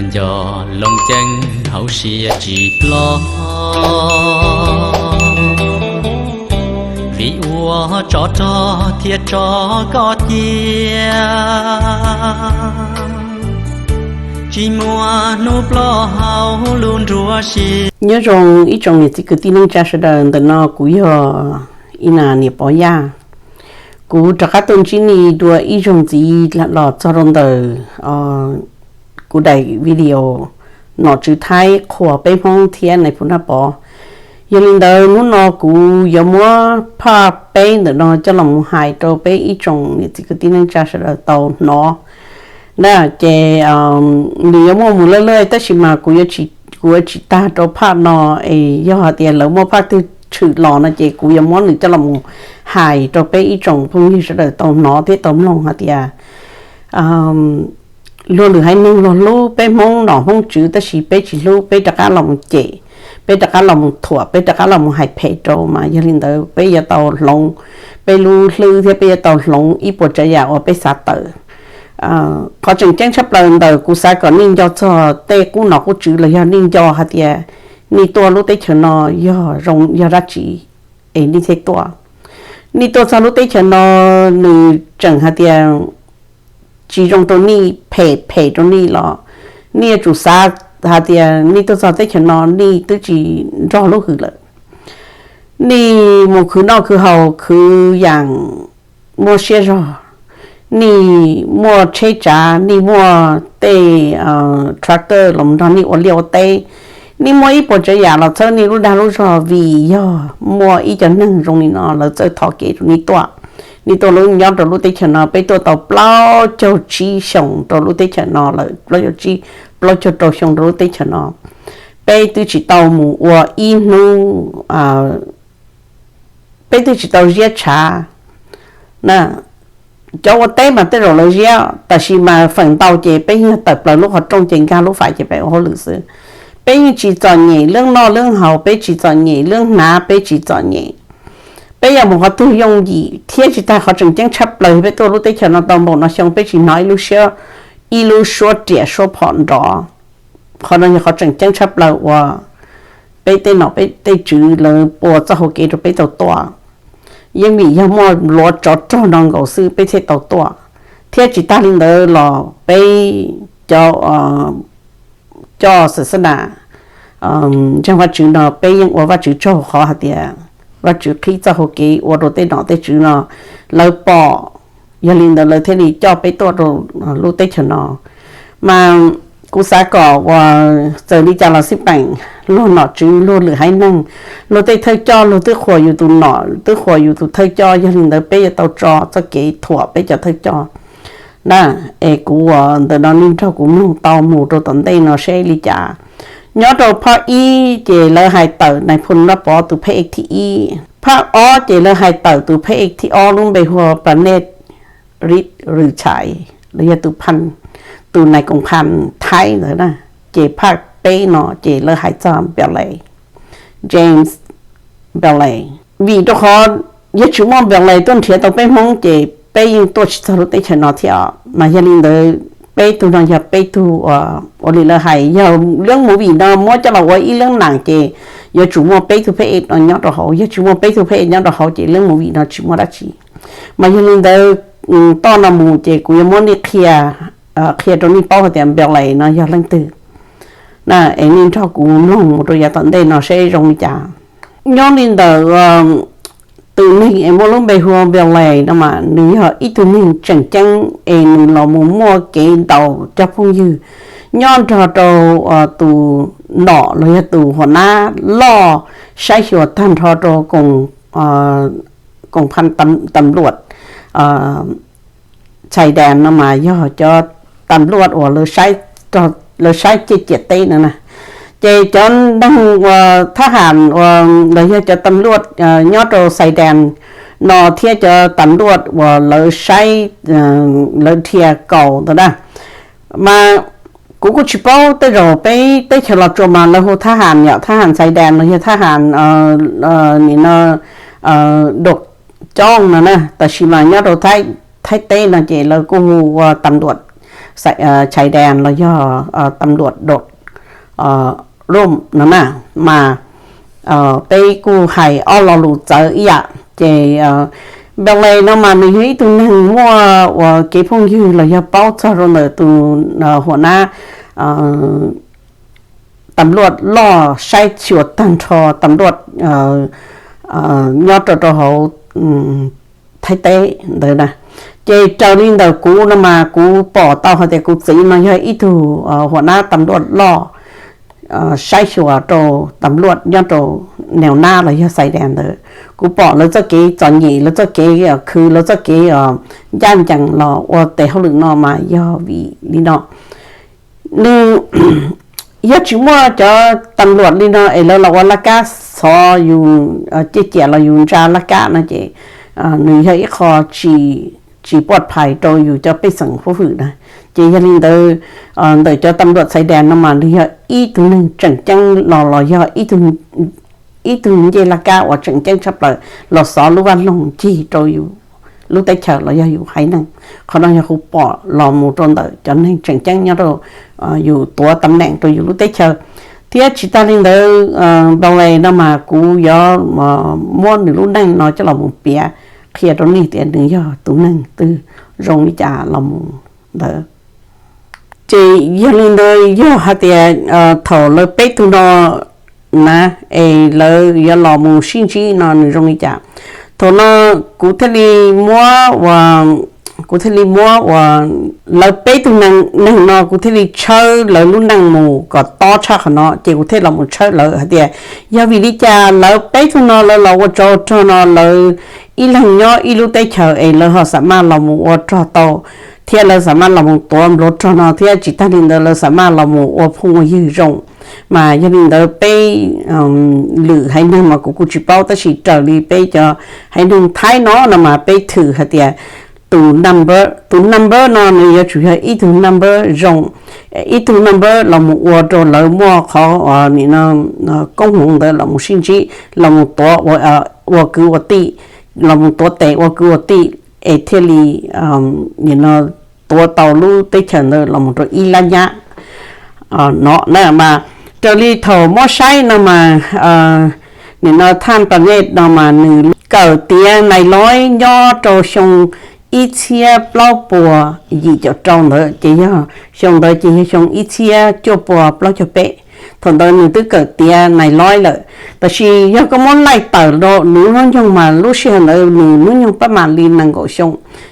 Nco loo ceeb hauv siab tsis ploj, vim ua tsov rog thiaj tso koj cia, tsis muaj hnub ploj hauv lub nruab siab. Nyob zoo ib tsoom niam txiv kwv tij neej tsa sawv daws, ntawm no kuv yog Ib Nas niam Pov Yaj. Kuv rov qab tuaj ntsib nej dua ib zaug ntxiv los txog rau ntawm kuv daim video nom tswv Thaib qhuas peb Hmoob thiab nais phoo Naj Pov. Yog li ntawd hnub no kuv yuav muab phaj peb ntawm no coj los mus hais rau peb ib tsoom niam txiv kwv tij neej tsa sawv daws tau hnov na. Ces nws yuav muaj mus lawj lawj tab sis mas kuv yuav tsis tag rau phaj no, es yog hais tias lawv muaj phaj twg tshwm los no ces kuv yuav muab nws coj los mus hais rau peb ib tsoom phooj ywg sawv daws tau hnov thiab tau mloog hais tias luag lwm haiv neeg luag hlub peb Hmoob nom Hmoob tswv tab sis peb tsis hlub, peb rov qab los mus cem, peb rov qab los mus thuam, peb rov qab los mus hais phem rau, mas yog li ntawd peb yuav tau hloov peb lub hlwb thiab peb yuav tau hloov ib puas tsav yam uas peb xav tawm. Qhov tseem ceeb tshaj plaws ntawm kuv xav kom nej nco txog tej qub nom qub tswv los yog nej nco hais tias nej tuaj lub teb chaws no yog zoo yog dab tsi es nej thiaj tuaj. Nej tuaj txog lub teb chaws no nws tseem hais tias tsis zoo rau nej, phem phem rau nej los nej yuav tsum xav hais tias nej tuaj txog teb chaws no nej twb tsis nrog lub hws lawm. Nej mus khwv noj khwv haus khwv yam muaj siab zog, nej muaj tsheb tsav, nej muaj tej tractor los nrog nej ua liaj ua teb, nej muaj ib puas tsav yam los txhawb nej lub dag lub zog vim yog muaj ib co neeg zoo li no lawv txawj thov kev rau nej tuaj. Nej tuaj lub nyob rau lub teb chaws no peb tuaj tau plaub caug tsib xyoos rau lub teb chaws no lawm, plaub caug tsib, plaub caug rau xyoo rau lub teb chaws no. Peb twb tsis tau mus ua ib hnub, peb twb tsis tau ziab tshav na. Cov ua teb mas tej zaum lawv ziab, tab sis mas feem ntau ces peb yeej tawm plaws lub qhov rooj ces nkag lub fais ces peb ua hauj lwm xwb. Peb yeej tsis txom nyem lub noj lub haus, peb tsis txom nyem lub hnav, peb tsis txom nyem. Peb yog mus qhov twg yooj yim thiab tsis tag qhov tseem ceeb tshaj plaws peb tuaj lub teb chaws no tau npaum no xyoo peb tsis hnov ib lub siab, ib lub suab riam suab phom nrov. Qhov no yog qhov tseem ceeb tshaj plaws uas peb tej nom peb tej tswv lawv pua txoj hau kev rau peb tau tuaj. Yeej vim yog muaj luav tsov rog no nkaus xwb peb thiaj tau tuaj. Thiab tsis tag li ntawd los peb cov coj xwm xab nas ntseeg Vajtswv no peb yeej ua Vajtswv tsaug qhov hais tias Vajtswv qhib txoj hau kev ua rau tej nom tej tswv no lawv pom, yog li ntawd lawv thiaj li coj peb tuaj rau lub teb chaws no. Mas kuv xav kom uas txawm li cas los xij peem, luag nom tswv luag lwm haiv neeg, luag tej thawj coj luag twb qhuas yus tus nom twb qhuas yus tus thawj coj, yog li ntawd peb yuav tau tso txoj kev thuam peb cov thawj coj na. Es kuv uas ntawm no nej nrog kuv mloog tau mus rau tom ntej no seb li cas. Nyob rau phab ib ces lawv hais tawm nais phoo Naj Pov tus phab ej thib ib, phab ob ces lawv hais tawm tus phab ej thib ob lub npe hu ua Planet Rid Rwchais los yog tus pha, tus nais koom pha Thaib ntawd na. Ces phab peb no ces lawv hais txog Npaus Lais, James Npaus Lais. Vim rau qhov yog tsis muaj Npaus Lais tuaj nrhiav tau peb Hmoob ces peb yeej tuaj tsis txog lub teb chaws no thiab. Mas yog li ntawd peb tug no yog peb tug uas ua li lawv hais, yog leej movie no muab coj los ua ib leej nam ces yuav tsum muaj peb tug phab ej no nyob rau hauv, yog tsis muaj peb tug phab ej nyob rau hauv ces leej movie no tsis muaj dab tsi. Mas yog li ntawd, toj no mus ces kuv yuav muab nej qhia, qhia rau nej paub hais tias Npaus Lais no yog leej twg na. Es nej nrog kuv mloog mus rau yav tom ntej no seb zoo li cas. Nyob li ntawm tus neeg es muaj lub npe hu ua Npaus Lais no mas nws yog ib tug neeg tseem ceeb es nws los mus muaj kev ntaus cov phooj ywg nyob nrog rau tus nom los yog tus huas nab loj saib xyuas tag nrho rau koom pha tam luaj, txhais das no mas yog cov tam luaj uas lawv saib ciaj ciam teb no na. Ces cov neeg uas thab ham uas los yog cov tam luaj nyob rau txhais das no thiab cov tam luaj uas lawv saib, lawv dhia kaus ntawd na. Mas kuv kuj tsis paub, tej zaum peb teb chaws Los Tsuas mas lawv hu thab ham yom, thab ham txhais das los yog thab ham nim no doj coob no na, tab sis mas nyob rau Thaib teb no ces lawv kuj hu ua tam luaj. chais das los yog tam luam dot rom no na, mas peb kuj hais ob lo lus txawv ib yam. Ces Bele no mas nws yog ib tug neeg muaj uas kev phooj ywg los yog paub txog rau ntawm tus huam nab tam luaj loj saib xyuas tag nrho tam luaj nyob rau rau hauv Thaib teb ntawd na. Ces raws li ntawm kuv no mas kuv pom tau hais tias kuv txiv no yog ib tug huam nab tam luaj loj saib xyuas rau tam luaj nyob rau neo nab los yog xais das ntawd. Kuv pom lawv txoj kev txom nyem, lawv txoj kev khwv, lawv txoj kev ncaj ncees los ua tes hauj lwm no mas yog vim li no. Nws yog tsis muaj cov tam luaj li no es lawv los ua laj kab xov yus ciaj ciam los yus ntsa laj kab no ces nws yog ib qho tsis pov phais rau yus cov pej xeem huv hwm na. Ces yog li ntawd, ntawm cov tam luaj xais das no mas nws yog ib tug neeg tseem ceeb los los yog ib tug ncej laj kab uas tseem ceeb tshaj plaws los xov lub vaj loog ncig rau yus lub teb chaws los yog yus haiv neeg. Qhov no yog kuv pom los mus rau ntawm cov neeg tseem ceeb nyob rau yus tuav tam neem rau yus lub teb chaws. Thiab tsis tag li ntawd, Bele no mas kuv yuav muab nws lub neej no coj los mus piav qhia rau nej tias nws yog tus neeg twg zoo li cas los mus ntawd. Ces yog li ntawd yog hais tias thaum lawv peb tug no na, es lawv yuav los mus sib ntsib no nws zoo li cas. Thaum no kuv thiaj li muab ua, kuv thiaj li muab ua, lawv peb tug neeg no kuv thiaj li tshawb lawv lub neej mus kom tob tshaj qhov no ces kuv thiaj los mus tshawb lawv hais tias yog vim li cas lawv peb tug no lawv los ua tsov rog no lawv ib leeg nyob ib lub teb chaws es lawv ho xam maj los mus ua rog tau thiab lawv xam maj los mus tuav npluav rog no thiab tsis tag li ntawd lawv xam maj los mus ua phooj ua ywg zoo. Mas yog li ntawd peb lwm haiv neeg mas kuv kuj tsis paub tab sis raws li peb cov haiv neeg Thaib no no mas peb thwm hais tias tus number, tus number no nws yuav tsum yog ib tug number zoo, ib tug number los mus ua rau lawv muaj qhov koob hmoov ntawd los mus sib ntsib los mus tuav ua kwv ua tij, los mus tuav tes ua kwv ua tij es thiaj li no tuav tau lub teb chaws ntawd los mus rau ib lab nyab no na. Mas raws li thaum muab saib no mas nim no Time Planet no mas nws kawm tiav nais loib nyob rau xyoo ib txhiab plaub puas yim caum rau ntawd ces yog xyoo ntawd ces yog xyoo ib txhiab cuaj puas plaub caug peb. Thaum ntawd nws twb kawm tiav nais loib lawm, tab sis yog koj muab laij tawm rau nws lub hnub nyoog mas lub sij hawm ntawd nws hnub nyoog pab mam li nees nkaum xyoo.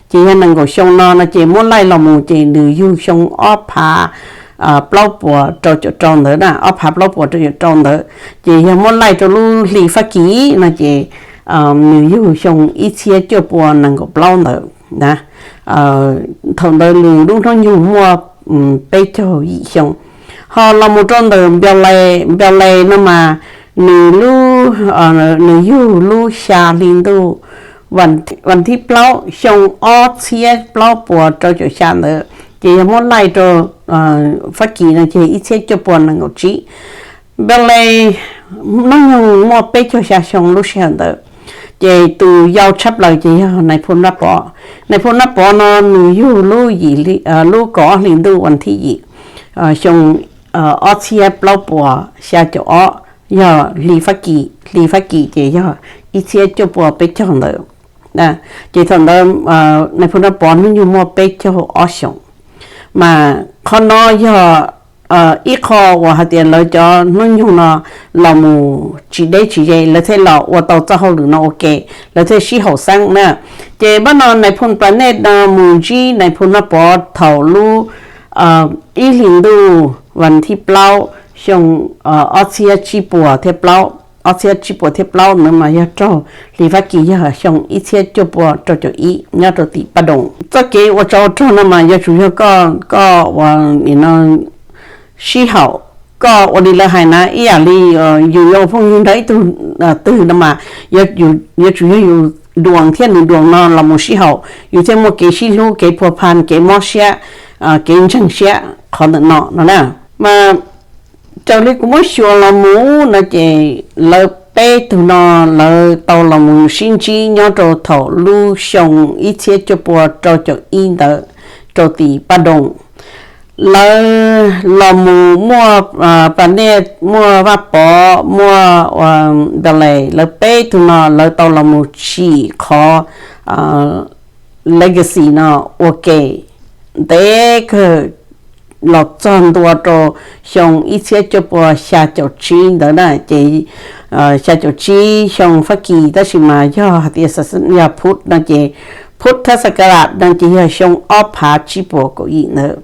Ces yog nees nkaum xyoo no no ces muab laij los mus ces nws yug xyoo ob phav plaub puas rau caum rau ntawd na, ob phav plaub puas rau caum rau ntawd. Ces yog muab laij rau lub hli Fab Kis no ces nws yug xyoo ib txhiab cuaj puas nees nkaum plaub ntawd na. Thaum ntawd nws lub hnub nyoog muaj peb caug yim xyoo. Ho los mus rau ntawm Npale, Npale no mas nws lub, nws yug lub xya hli ntuj vas thib plaub xyoo ob txhiab plaub puas rau caum xya ntawd ces yog muab laij rau Fab Kis no ces ib txhiab cuaj puas nees nkaum tsib. Npale hnub nyoog muaj peb caug xya xyoo lub sij hawm ntawd. Ces tus yau tshaj plaws ces yog Nais Phoo Nab Pov. Nais Phoo Nab Pov no nws yug lub kaum ob hli ntuj vas thib yim xyoo ob txhiab plaub puas xya caum ob, yog hli Fab Kis, hli Fab Kis ces yog ib txhiab cuaj puas peb caug ntawd. Ces thaum ntawd Nais Phoo Nab Pov hnub nyoog muaj peb caug ob xyoos. Mas qhov no yog ib qho uas hais tias lawv cov hnub nyoog no los mus tsis deb tsis ze lawv thiaj los ua tau txoj hauj lwm no ua ke, lawv thiaj sib haum xeeb na. Ces npaj no Nais Phoo Planet no mus ntsib Nais Phoo Nab Pov thaum lub ib hlis ntuj vas thib plaub xyoo ob txhiab tsib puas thiab plaub, ob txhiab tsib puas thiab plaub ntawd mas yog raug hli Fab Kis yog xyoo ib txhiab cuaj puas rau caum ib nyob rau tim Paj Doos. Txoj kev ua tsov rog no mas yuav tsum yog koj, koj ua sib haum, koj ua li lawv hais na ib yam li yus yuav ua phooj ywg nrog ib tug twg no mas yuav tsum yog yus duas thiab nws duas no los mus sib haum yus thiaj muaj kev sib hlub kev phua pha kev mob siab, kev ntseeg siab qhov ntawm no no na. Mas raws li kuv muab xyuas los mus no ces lawv peb tug no lawv tau los mus sib ntsib nyob rau thaum lub xyoo ib txhiab cuaj puas rau caum ib ntawd rau tim Paj Doos. Lawv los mus muaj Plas Nej, muaj Vaj Pov, muaj Nplas Les, lawv peb tug no lawv tau los mus tsim qhov legacy no ua ke ntev kawg los txog ntua rau xyoo ib txhiab cuaj pua xya caum tsib ntawd na ces xya caum tsib xyoo Fab Kis, tab sis mas yog hais tias yog phut no ces phut thab xab kas las no ces yog xyoo ob phav tsib puas kaum yim ntawd.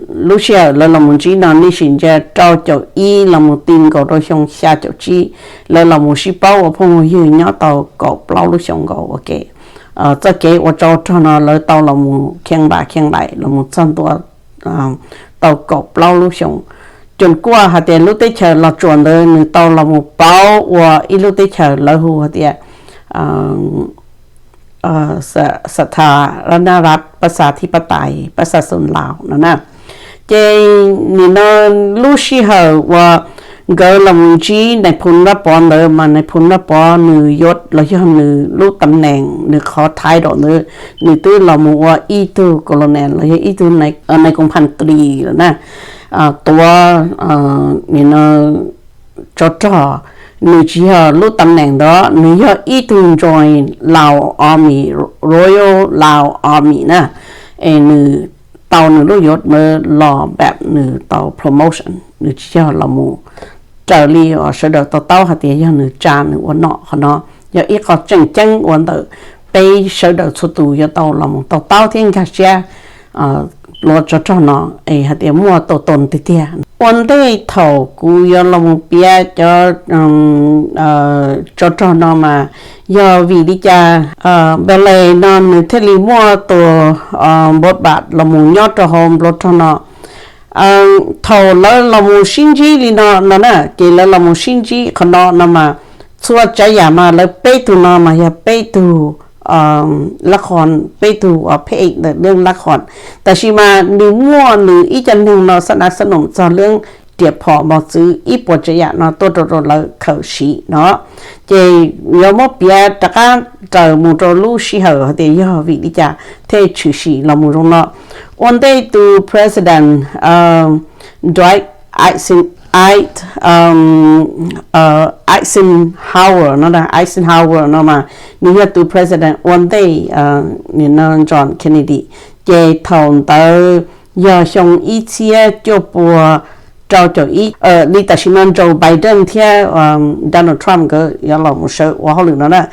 Lub sij hawm lawv los mus ntsib no nej sim ntsia rau caum ib los mus ti nkaus rau xyoo xya caum tsib, lawv los mus sib paub ua phooj ua ywg nyob tau kaum plaub lub xyoo nkaus ua ke. Txoj kev ua tsov rog no lawv tau los mus khee npam khee npaim los mus txog ntua tau kaum plaub lub xyoo. Cuam kuaj hais tias lub teb chaws Los Tsuas ntawd nws tau los mus pauv ua ib lub teb chaws lawv hu hais tias Sa tha ra na rat pab xa thib pab tais pab xa xoos laus no na. Ces nim no lub sij hawm uas nkawd los mus ntsib nais phoo Vaj Pov ntawd mas nais phoo Vaj Pov nws yuav los yog nws lub tam neem nws qhov title ntawd nws twb los mus ua ib tug colonel los yog ib tug nais koom phas tris lawm na, tuav nim no tsov rog. Nws tsis yog lub tam neem ntawd, nws yog ib tug join Lao Army, Royal Lao Army na. Es nws tau nws lub yuav ntawd los npam nws tau promotion, nws tsis yog los mus raws li sawv daws to taub hais tias yog nws tsa nws ua nom. Qhov no yog ib qho tseem ceeb ua ntawm peb sawv daws txhua tus yuav tau los mus to taub thiab nkag siab plua tsov rog no es hais tias muaj tau tau tiag tiag. Ua ntej thaum kuv yuav los mus piav cov tsov rog no mas yog vim li cas Nplas Les no nws thiaj li muaj tus npau npam los mus nyob rau hauv plua rog no. Thaum lawv los mus sib ntsib li no no na, ces lawv los mus sib ntsib qhov no no mas txhua tsav yam mas lawv peb tug no mas yog peb tug lab qhos, peb tug uas phem ntawm lub lab qhos. Tab sis mas nws muaj nws ib co neeg no xab nav xab noom txog lub riam phom mos txwv ib puas tsav yam no tuaj rau rau lawv khawm siv no. Ces yuav muab piav rov qab raws mus rau lub sij hawm hais tias yog vim li cas thiaj tshwm sim los mus zoo no. Ua ntej tus president Dwight Eisenhower no, Eisenhower no mas nws yog tus president ua ntej John Kennedy. Ces thaum ntawd yog xyoo ib txhiab cuaj pua rau caum ib, li tam sim no Joe Biden thiab Donald Trump nkawd yuav los mus sawv ua hauj lwm no na.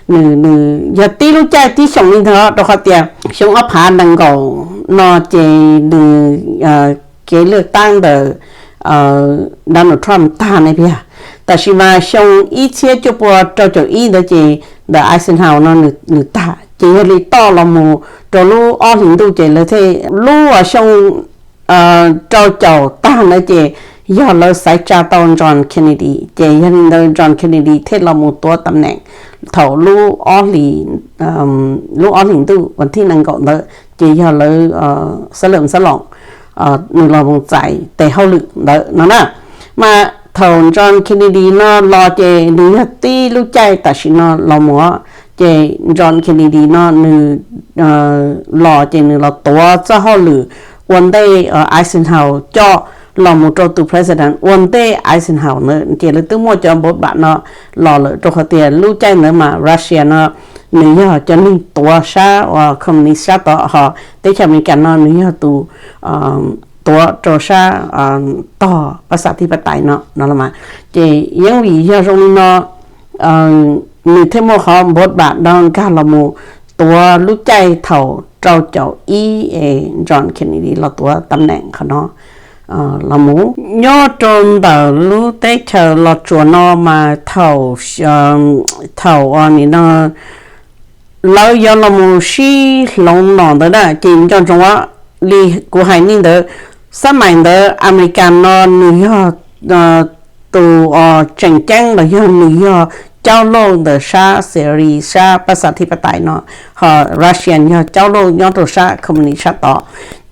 Nws, nws yog tib lub caij tib xyoos li ntawd rau qhov tias xyoo ob phav nees nkaum no ces nws kev lwj qab ntawm Donald Trump tag ne tiag. Tab sis mas xyoo ib txhiab cuaj pua rau caum ib ntawd ces ntawm Eisenhower no nws tag, ces yog li toj los mus rau lub ob hlis ntuj ces lawv thiaj lub xyoo rau caum tag ntawd ces yog lawv xaiv tsa tau John Kennedy, ces yog li ntawd John Kennedy thiaj los mus tuav tam neem thaum lub ob hlis ntuj vas thib nees nkaum ntawd ces yog lawv xab lawm xab loos nws los mus txais tes hauj lwm ntawd no na. Mas thaum John Kennedy no los ces nws yog tib lub caij tam sim no los mus, ces John Kennedy no nws los ces nws los tuav txoj hauj lwm ua ntej Eisenhower coj los mus rau tus president ua ntej Eisenhower na. Ces lawv twb muaj cov npau npam no los lawm rau qhov tias lub caij ntawd mas Russia no nws yog cov neeg tuav sab uas communist sab tod, ho teb chaws Amelikas no nws yog tus tuav rau sab tog pab xa thib pab tais no no los mas. Ces yeej vim yog zoo li no nws thiaj muaj qhov npau npam no nkag los mus tuav lub caij thaum rau caum ib es John Kennedy los tuav tam neem qhov no los mus. Nyob rau ntawm lub teb chaws Los Tsuas no mas thaum, thaum nim no lawv yuav los mus sib hloov nom ntawd na, ces nco ntsoov li kuv hais nej ntawd, xab maim ntawd Amelikas no nws yog tus tseem ceeb los yog nws yog caub lauj ntawm sab xia ri sab pab xa thib pab tais no, ho Russia yog caub lauj nyob rau sab communist sab tod.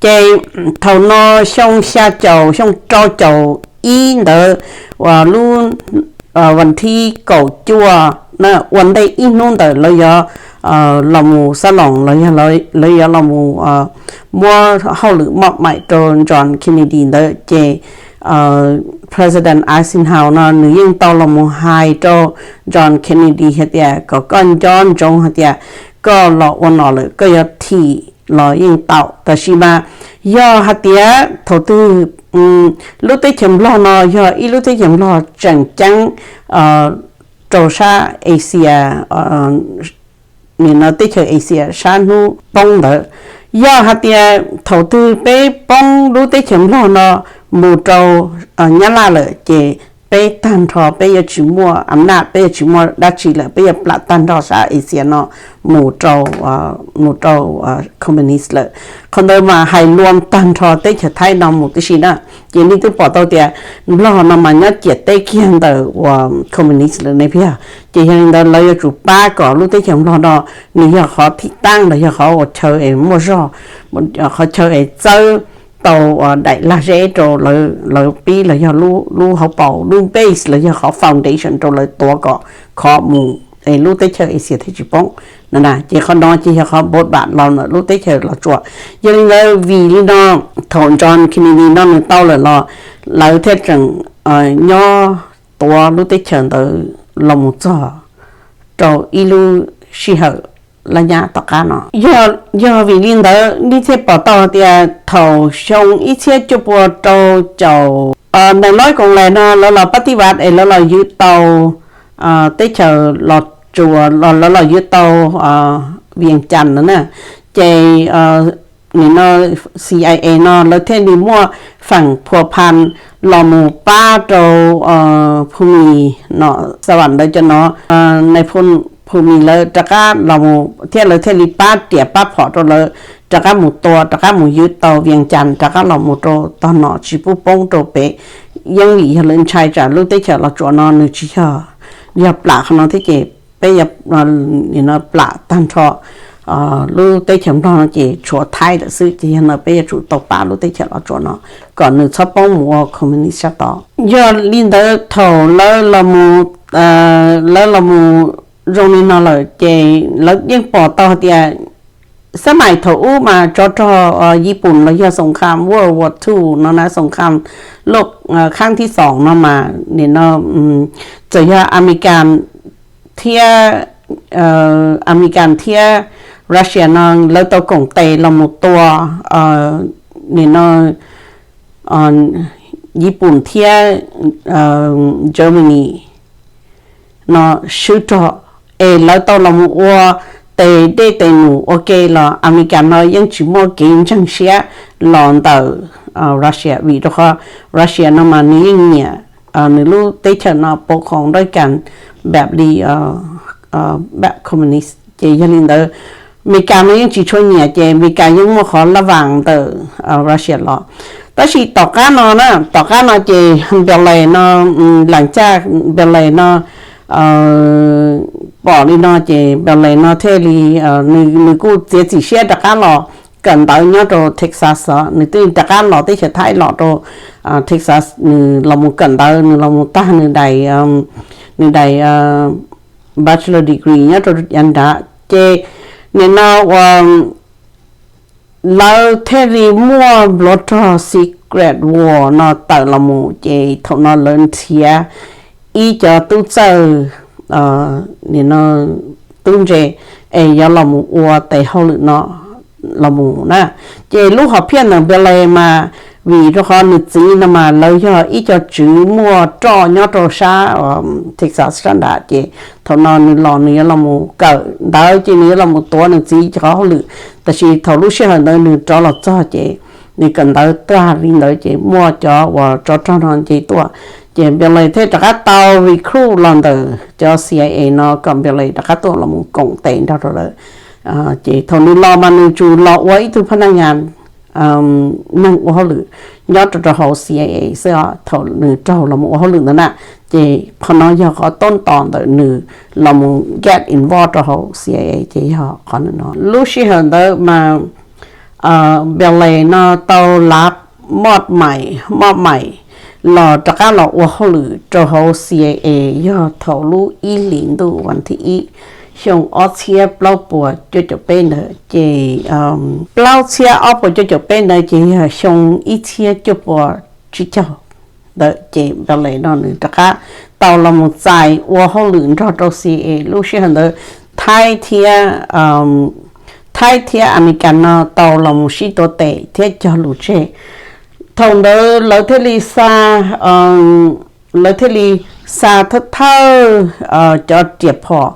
Ces thaum no xyoo xya caum xyoo rau caum ib ntawd, lub vas thib kaum cuaj na, ua ntej ib hnub ntawm lawv yuav los mus xab loos los yog lawv yuav los mus muab hauj lwm moj maim rau John Kennedy ntawd ces President Eisenhower no nws yeej tau los mus hais rau John Kennedy hais tias kom koj nco ntsoov hais tias koj los ua nom lawm koj yuav thim los yeej tau, tab sis mas yog hais tias thaum twg lub teb chaws Nplog no yog ib lub teb chaws Nplog tseem ceeb rau sab Asia, nim no teb chaws Asia sab hnub poob ntawd, yog hais tias thaum twg peb poob lub teb chaws Nplog no mus rau Nyab Laj lawm ces peb tag nrho peb yuav tsis muaj am naj, peb yuav tsis muaj dab tsi lawm, peb yuav plam tag nrho sab Asia no mus rau mus rau communist lawm. Qhov ntawd mas hais luam tag nrho teb chaws Thaib no mus tib si na. Ces nej twb pom tau tias Nplog no mas nyob ciam teb kiag ntawm uas communist lawm ne peb yog, ces yog li ntawd lawv yuav tsum pab kom lub teb chaws Nplog no nws yog qhov thib taab los yog qhov uas chaw es muaj zog, qhov chaw es txawb tau daim lag zeb rau lawv pib los yog lub hauv paus lub base los yog qhov foundation rau lawv tuav kom khov mus es lub teb chaws Asia thiaj tsis poob. Ces qhov no ces yog qhov npau npam los ntawm lub teb chaws Los Tsuas. Yog li ntawd vim li no thaum John Kennedy no nws tau lawm los lawv thiaj tseem nyob tuav lub teb chaws ntawd los mus txog rau ib lub sij hawm laj nyab tom qab no. Yog vim li ntawd nej thiaj pom tau tias thaum xyoo ib txhiab cuaj pua rau caum Nais Loj Koos Lais no lawv los pab tib vaj es lawv los ywj tau teb chaws Los Tsuas, lawv los ywj tau Vias Cas no na, ces nim no C I A no lawv thiaj li muaj feem phua pha los mus pab rau Phu Mis no, Xas Vam ntawd cov no, nais phoo Phu Mis lawv rov qab los mus thiab lawv thiaj li pab riam pab phom rau lawv rov qab mus tua, rov qab mus ywj tau Vias Cas rov qab los mus rau tog no tsis pub poob rau pem. Yeej vim yog lawv ntshai tsam lub teb chaws Los Tsuas no nws tsis yog, yog plam qhov no thiab ces peb yuav plam tag nrho lub teb chaws Nplog no ces tshuav Thaib lawm xwb, ces yog no peb yuav tsum tau pab lub teb chaws Los Tsuas no kom nws txhob poob mus ua communist sab tod. Yog li ntawd thaum lawv los mus, lawv los mus zoo li no lawm ces lawv yeej pom tau hais tias xab mais thaum ub mas tsov rog Yis Pum los yog xoom kham World War Two no na, xoom kham loj khab thib xoom no mas nim no txawm yog Amelikas thiab, Amelikas thiab Russia no lawv tau koom tes los mus tua nim no Yis Pum thiab Germany no swb rog, es lawv tau los mus ua tes dej tes num ua ke los Amelikas no yeej tsis muaj kev ntseeg siab los ntawm Russia, vim rau qhov Russia no mas nws yeej nyiam nws lub teb chaws no pov khoom nroj kas npam li communist, ces yog li ntawd Amelikas no yeej tsis tshua nyiam, ces Amelikas yeej muaj qhov laj vas ntawm Russia los. Tab sis tom qab no na, tom qab no ces Npau Lais no, lam caj Npau Lais no pom li no ces Npau Lais no thiaj li, nws kuj txiav txim siab rov qab los kawm ntawv nyob rau Texas os, nws twb rov qab los teb chaws Thaib los rau Texas, nws los mus kawm ntawv, nws los mus tag nws daim, nws daim bachelor degree nyob rau yav nrad, ces nim no ua lawv thiaj li muaj npluav rog Secret War no tawm los mus, ces thaum no lawv nrhiav ib cov tub txawj, nim no tub ntse es yuav los mus ua tes hauj lwm no los mus na. Ces lub hom phiaj ntawm Npau Lais mas vim rau qhov nws txiv no mas lawv yog ib co tswv muaj roj nyob rau sab Texas sab nrad, ces thaum no nws los nws yuav los mus kawm ntawv ces nws yuav los mus tuav nws txiv cov hauj lwm. Tab sis thaum lub sij hawm ntawd nws rov los txog ces nws kawm ntawv tag li ntawd ces muaj cov uas tsov rog no nce tuaj, ces Npau Lais thiaj rov qab tau recruit los ntawm cov C I A no kom Npau Lais rov qab tuaj los mus koom tes nrog rau lawv. Ces thaum nws los mas nws tsuas los ua ib tug phab naj ngas, neeg ua hauj lwm nyob rau rau hauv C I A xwb os. Thaum nws raug los mus ua hauj lwm ntawd na, ces qhov no yog qhov tob tos ntawm nws los mus get involved rau hauv C I A, ces yog qhov no. Lub sij hawm ntawd mas Npau Lais no tau lav moj maim, moj maim los rov qab los ua hauj lwm rau hauv C I A yog thaum lub ib hlis ntuj vas thib ib xyoo ob txhiab plaub puas cuaj caum peb ntawd ces plaub txhiab ob puas cuaj caum peb ntawd ces yog xyoo ib txhiab cuaj puas tsib caug ntawd ces Violet no nws rov qab tau los mus txais ua hauj lwm nrog rau CIA. Lub sij hawm ntawd Thaib thiab Thaib thiab Amelikas no tau los mus sib tua tes thiab cog lus tseg. Thaum ntawd lawv thiaj li xa lawv thiaj li xa thawj thawj cov riam phom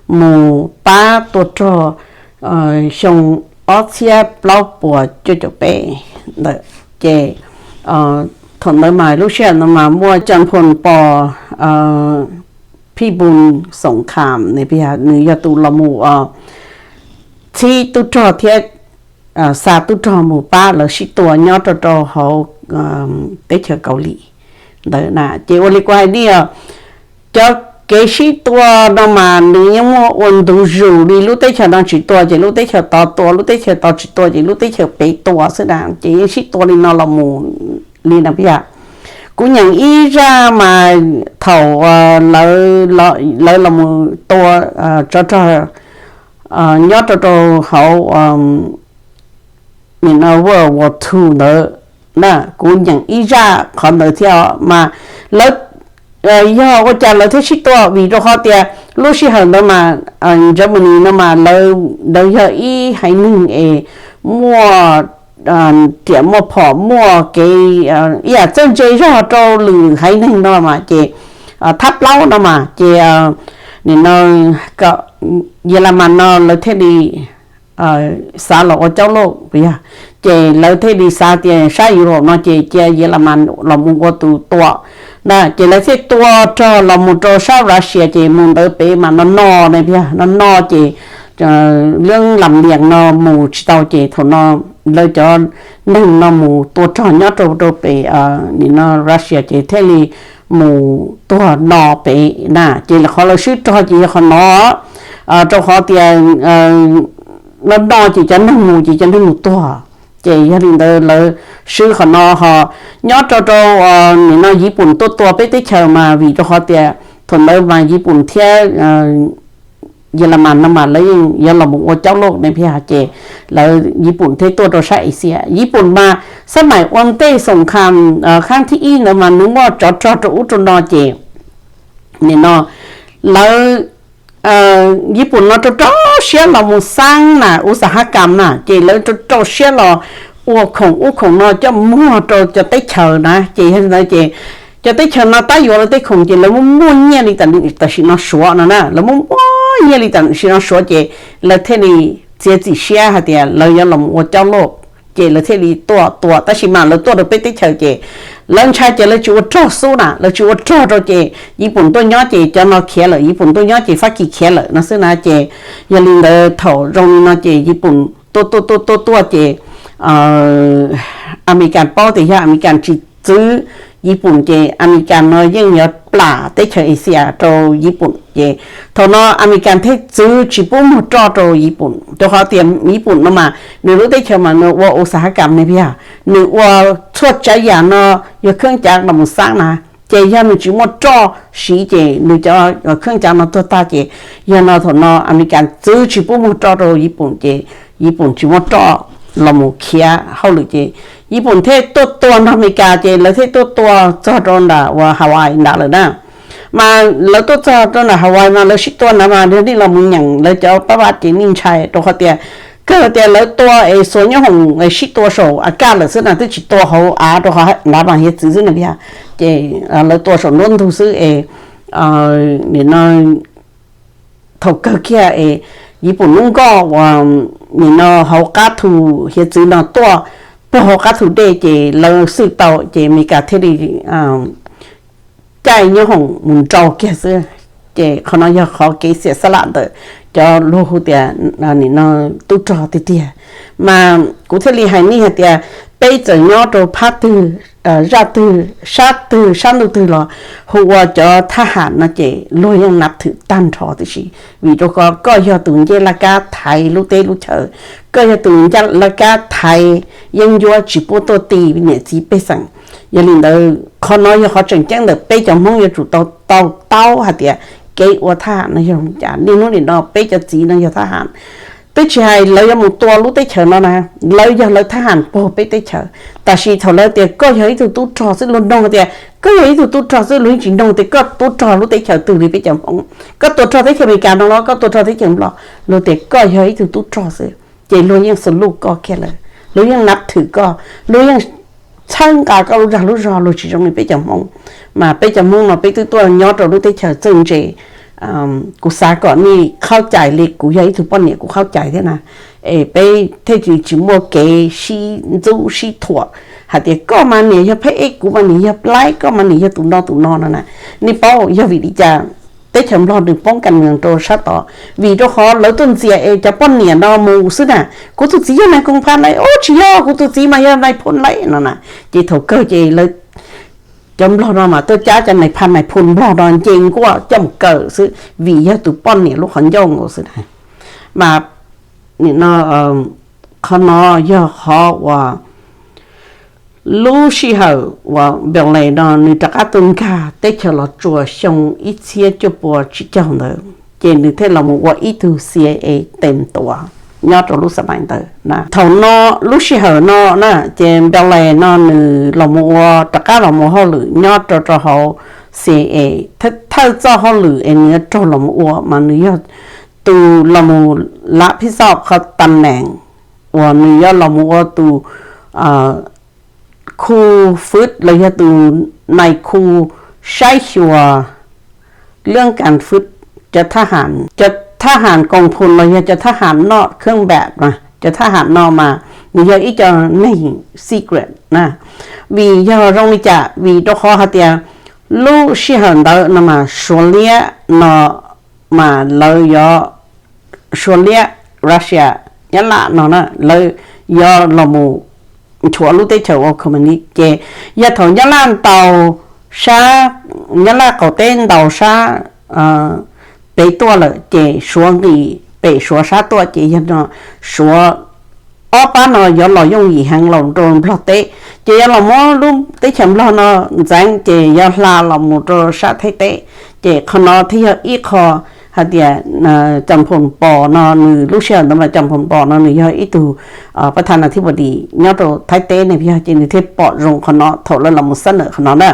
mus pab tua rog xyoo ob txhiab plaub puas cuaj caum peb ntawd ces thaum ntawd mas lub sij hawm ntawd mas muaj cov phoo pos Phij Npun Xoom Kham nws yog tus los mus txhib tub rog thiab xa tub rog mus pab lawv sib tua nyob rau rau hauv teb chaws Kaus Lim ntawd na. Ces ua li kuv hais tias cov kev sib tua no mas nws yeej muaj ua ntu zus li, lub teb chaws no tsis tua ces lub teb chaws tod tua, lub teb chaws tod tsis tua ces lub teb chaws pem tua xwb na, ces yeej sib tua li no los mus li na. Yog kuv nyeem ib zaj mas thaum lawv los mus tua tsov rog nyob rau rau hauv World War Two ntawd na, kuv nyeem ib zaj qhov ntawd thiab mas lawv yog ua cas lawv thiaj sib tua, vim rau qhov tias lub sij hawm ntawd mas Germany no mas lawv yog ib haiv neeg es muaj riam muaj phom muaj kev ib yam txawj ntse zog rau lwm haiv neeg no mas ces thab plaub no mas ces nim no Yelamas no lawv thiaj li xav los ua caub loj yog, ces lawv thiaj li xav tias sab Europe no ces cia Yelamas los mus ua tus tua na, ces lawv thiaj tua rog los mus rau sab Russia ces mus ntawd pem mas no no na, no no ces lub lam lias no mus tsis tau ces thaum no lawv cov neeg no mus tua rog nyob rau rau pem nim no Russia ces thiaj li mus tuag no pem na, ces qhov lawv swb rog ces yog qhov no rau qhov tias no no ces cov neeg mus ces cov neeg mus tuag, ces yog li ntawd lawv swb qhov no ho nyob rau rau nim no Yiv Pum tuaj tua peb teb chaws mas vim rau qhov tias thaum ntawd mas Yiv Pum thiab Yelamas no mas lawv yeej yuav los mus ua caub loj ne, ces lawv Yiv Pum thiaj tuaj rau sab Asia. Yiv Pum mas xab maim ua ntej xoom kham khab thib ib ntawd mas nws muaj tsov rog rau ub rau no ces nim no lawv Yiv Pum no rau rau siab los mus xaab na, u xas hab kam na, ces lawv rau rau siab los ua khoom ub khoom no coj muag rau cov teb chaws na, ces yog li ntawd ces cov teb chaws no tab yuav lawv tej khoom ces lawv muaj muaj nyiaj li tam sim no Suav no na, lawv muaj muaj nyiaj li tam sim no Suav ces lawv thiaj li txiav txim siab hais tias lawv yuav los ua caub loj, ces lawv thiaj li tuaj tua, tab sis mas lawv tuaj rau peb teb chaws ces lawv ntshai ces lawv tsis ua rog xwb na, lawv tsis ua rog rau ces Yiv Pum tuaj nyob ces cov no khiav lawm, Yiv Pum tuaj nyob ces Fab Kis khiav lawm no xwb na, ces yog li ntawd thaum zoo li no ces Yiv Pum tuaj tuaj tuaj tuaj tuaj ces Amelikas paub tias yog Amelikas tsis txwv Yiv Pum ces Amelikas no yeej yuav plam teb chaws Asia rau Yiv Pum ces thaum no Amelikas thiaj txwv tsis pub muag roj rau Yiv Pum, rau qhov tias Yiv Pum no mas nws lub teb chaws mas nws ua u xas hab kam ne, yog nws ua txhua tsav yam no yog kheeb cav los mus xaab na, ces yog nws tsis muaj roj siv ces nws cov kheeb cav no tuag tag ces yog no thaum no Amelikas txwv tsis pub muag roj rau Yiv Pum ces Yiv Pum tsis muaj roj los mus khiav hauj lwm ces Yiv Pum thiaj tuaj tua nrog Amelikas ces lawv thiaj tuaj tua txog rau nram uas Hawaii nrad lawm na. Mas lawv tuaj txog rau nram Hawaii mas lawv sib tua ntawd mas yog nej los mus nyeem lawv cov pab vaj ces nej ntshai rau qhov tias kawg tias lawv tua es xuas nyoob hoom sib tua saum av kaj lawm xwb na, twb tsis tua hauv av rau qhov nrad mas hiav txwv xwb na, ces lawv tua saum nruab ntug xwb es nim no thaum kawg kiag es Yiv Pum lub nkoj uas nim no hauv qab thu hiav txwv no tuaj pog hauv qab thu dej ces lawv xwj tau ces Amelikas thiaj li caij nyoob hoom mus nrau kiag xwb. Ces qhov no yog qhov kev xiam xab lam ntawm cov luag hu tias nim no tub rog tiag tiag. Mas kuv thiaj li hais nej hais tias peb txawm nyob rau phab twg, zaj twg, sab twg, sab ntuj twg los hu ua cov thab ham no ces luag yeej nav thwm tag nrho tib si, vim rau qhov koj yog tus ncej laj kab thaiv lub teb lub chaw, koj yog tus ncej laj kab thaiv yeeb ncuab tsis pub tuaj ti niam txiv pej xeem. Yog li ntawd qhov no yog qhov tseem ceeb ntawm peb cov Hmoob yuav tsum tau tau taub hais tias kev ua thab ham no yog li cas. Niaj hnub nim no peb cov txiv no yog thab ham, twb tsis hais lawv yuav mus tua lub teb chaws no na, lawv yog lawv thab ham puag peb teb chaws. Tab sis thaum lawv tias koj yog ib tug tub rog xwb, luag nug tias koj yog ib tug tub rog xwb, luag yeej tsis nug tias koj tub rog lub teb chaws twg li peb cov Hmoob. Koj tua rog teb chaws Amelikas no los koj tua rog teb chaws Nplog, luag tias koj yog ib tug tub rog xwb, ces luag yeej xaluj koj kiag lawm, luag yeej nab thwm koj, luag yeej txhawb nqa koj lub dag lub zog, luag tsis zoo li peb cov Hmoob. Mas peb cov Hmoob no peb twb tuaj nyob rau lub teb chaws txawj ntse. Kuv xav kom nej qhaub cai li kuv yog ib tug poj niam kuv qhaub cai thiab na, es peb thiaj li tsis muaj kev sib ntxub sib thuam hais tias koj mas niam yog pheb eb, kuv mas niam yog plaib, koj mas niam yog tus no tus no no na. Nej paub yog vim li cas teb chaws Nplog nws poob kas nws rau sab tod? Vim rau qhov lawv tuaj ntxias es cov poj niam no mus xwb na. Kuv tus txiv yog nais koom phas lawm, ub tsis yog, kuv tus txiv mas yog nais phoo lawm no na. Ces thaum kawg ces lawv, cov Nplog no mas tuaj cab cov nais phas nais phoo Nplog no nce nkuaj coj mus kaw xwb vim yog tus poj niam lub qhov ncauj nkaus xwb na. Mas nim no qhov no yog qhov uas lub sij hawm uas Pele no nws rov qab tuaj nkag teb chaws Los Tsuas xyoo ib txhiab cuaj pua tsib caug ntawd, ces nws thiaj los mus ua ib tug C I A tes tuas nyob rau lub xab mais ntawd na. Thaum no lub sij hawm no na ces Pele no nws los mus ua, rov qab los mus hauj lwm nyob rau rau hauv C I A. Thawj txoj hauj lwm es nws yuav raug los mus ua mas nws yog tus los mus lav phij xoj qhov tam neem uas nws yuav los mus ua tus khu fwb los yog tus nais khu saib xyuas lub kas fwb cov thab ham, cov thab ham koom phum los yog cov thab ham noj khab npam mas cov thab ham no mas nws yog ib co neeg secret na. Vim yog zoo li cas? Vim rau qhov hais tias lub sij hawm ntawd no mas Suav liab no mas lawv yuav, Suav liab, Russia, Nyab Laj no na, lawv yuav los mus nchuav lub teb chaws ua communist. Ces yog thaum Nyab Laj ntaus sab, Nyab Laj qaum teb ntaus sab pem tuaj lawm ces Suav nqis pem Suav sab tuaj, ces yog no Suav ob pab no yuav los yooj yim heev los rau Nplog teb, ces yuav los muab lub teb chaws Nplog no ntxeev ces yuav hla los mus rau sab Thaib teb. Ces qhov no thiaj yog ib qho hais tias Cam Phum Pos no nws lub sij hawm ntawd mas Cam Phum Pos no nws yog ib tug pab thab nas thib pos dis nyob rau Thaib teb ne yog, ces nws thiaj pom zoo qhov no thaum lawv los mus xab nawm qhov no na.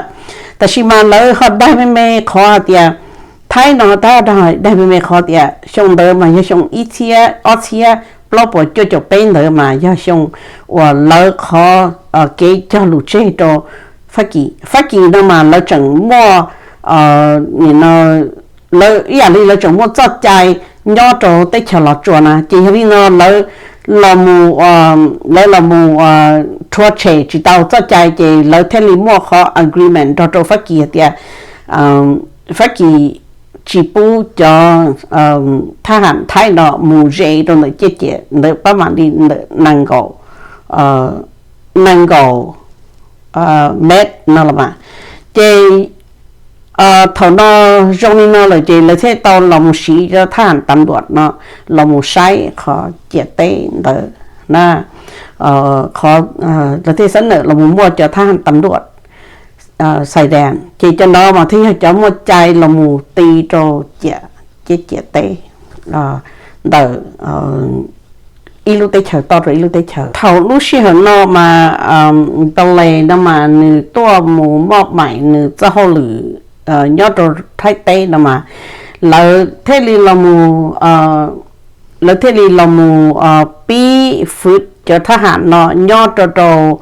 Tab sis mas lawv ho daig me me qhov hais tias, Thaib no tab daig me me qhov tias xyoo ntawd mas yog xyoo ib txhiab ob txhiab plaub puas cuaj caum peb ntawd mas yog xyoo uas lawv qhov kev cog lus tseg rau Fab Kis. Fab Kis no mas lawv tseem muaj, nim no lawv ib yam li lawv tseem muaj txoj cai nyob rau teb chaws Los Tsuas na, ces yog li no lawv los mus, lawv los mus rhuav tshem tsis tau txoj cai ces lawv thiaj li muaj qhov agreement nrog rau Fab Kis hais tias Fab Kis tsis pub cov thab ham Thaib no mus ze rau ntawm ciaj ciam ntawd pab mam li ntawm nees nkaum, nees nkaum met no los mas. Ces thaum no zoo li no lawm ces lawv thiaj tau los mus siv cov thab ham tam nduam no los mus saib qhov ciam teb ntawd na. Qhov lawv thiaj xab nawm los mus muaj cov thab ham tam nduam xais dan, ces cov no mas thiaj yog cov muaj cai los mus ti rau ciam, ciam teb ntawm ib lub teb chaws toj rau ib lub teb chaws. Thaum lub sij hawm no mas Pele no mas nws tuaj mus moj maim nws txoj hauj lwm nyob rau Thaib teb no mas lawv thiaj li los mus, lawv thiaj li los mus pib fwv cov thab ham no nyob rau rau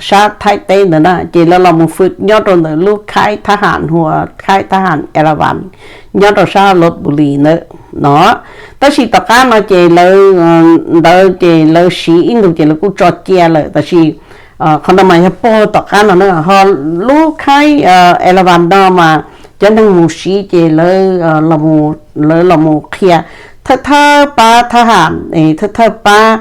sab Thaib teb ntawd na, ces lawv los mus fwv nyob rau ntawm lub khaib thab ham hu ua khaib thab ham Elavas nyob rau sab Los Npus Lis ntawd no. Tab sis tom qab no ces lawv, ntawd ces lawv siv ib ntus ces lawv kuj tso cia lawm, tab sis qhov no mas yog puag tom qab no na, ho lub khaib Elavas no mas cov neeg mus siv ces lawv los mus qhia, thawj thawj pab thab ham, thawj thawj pab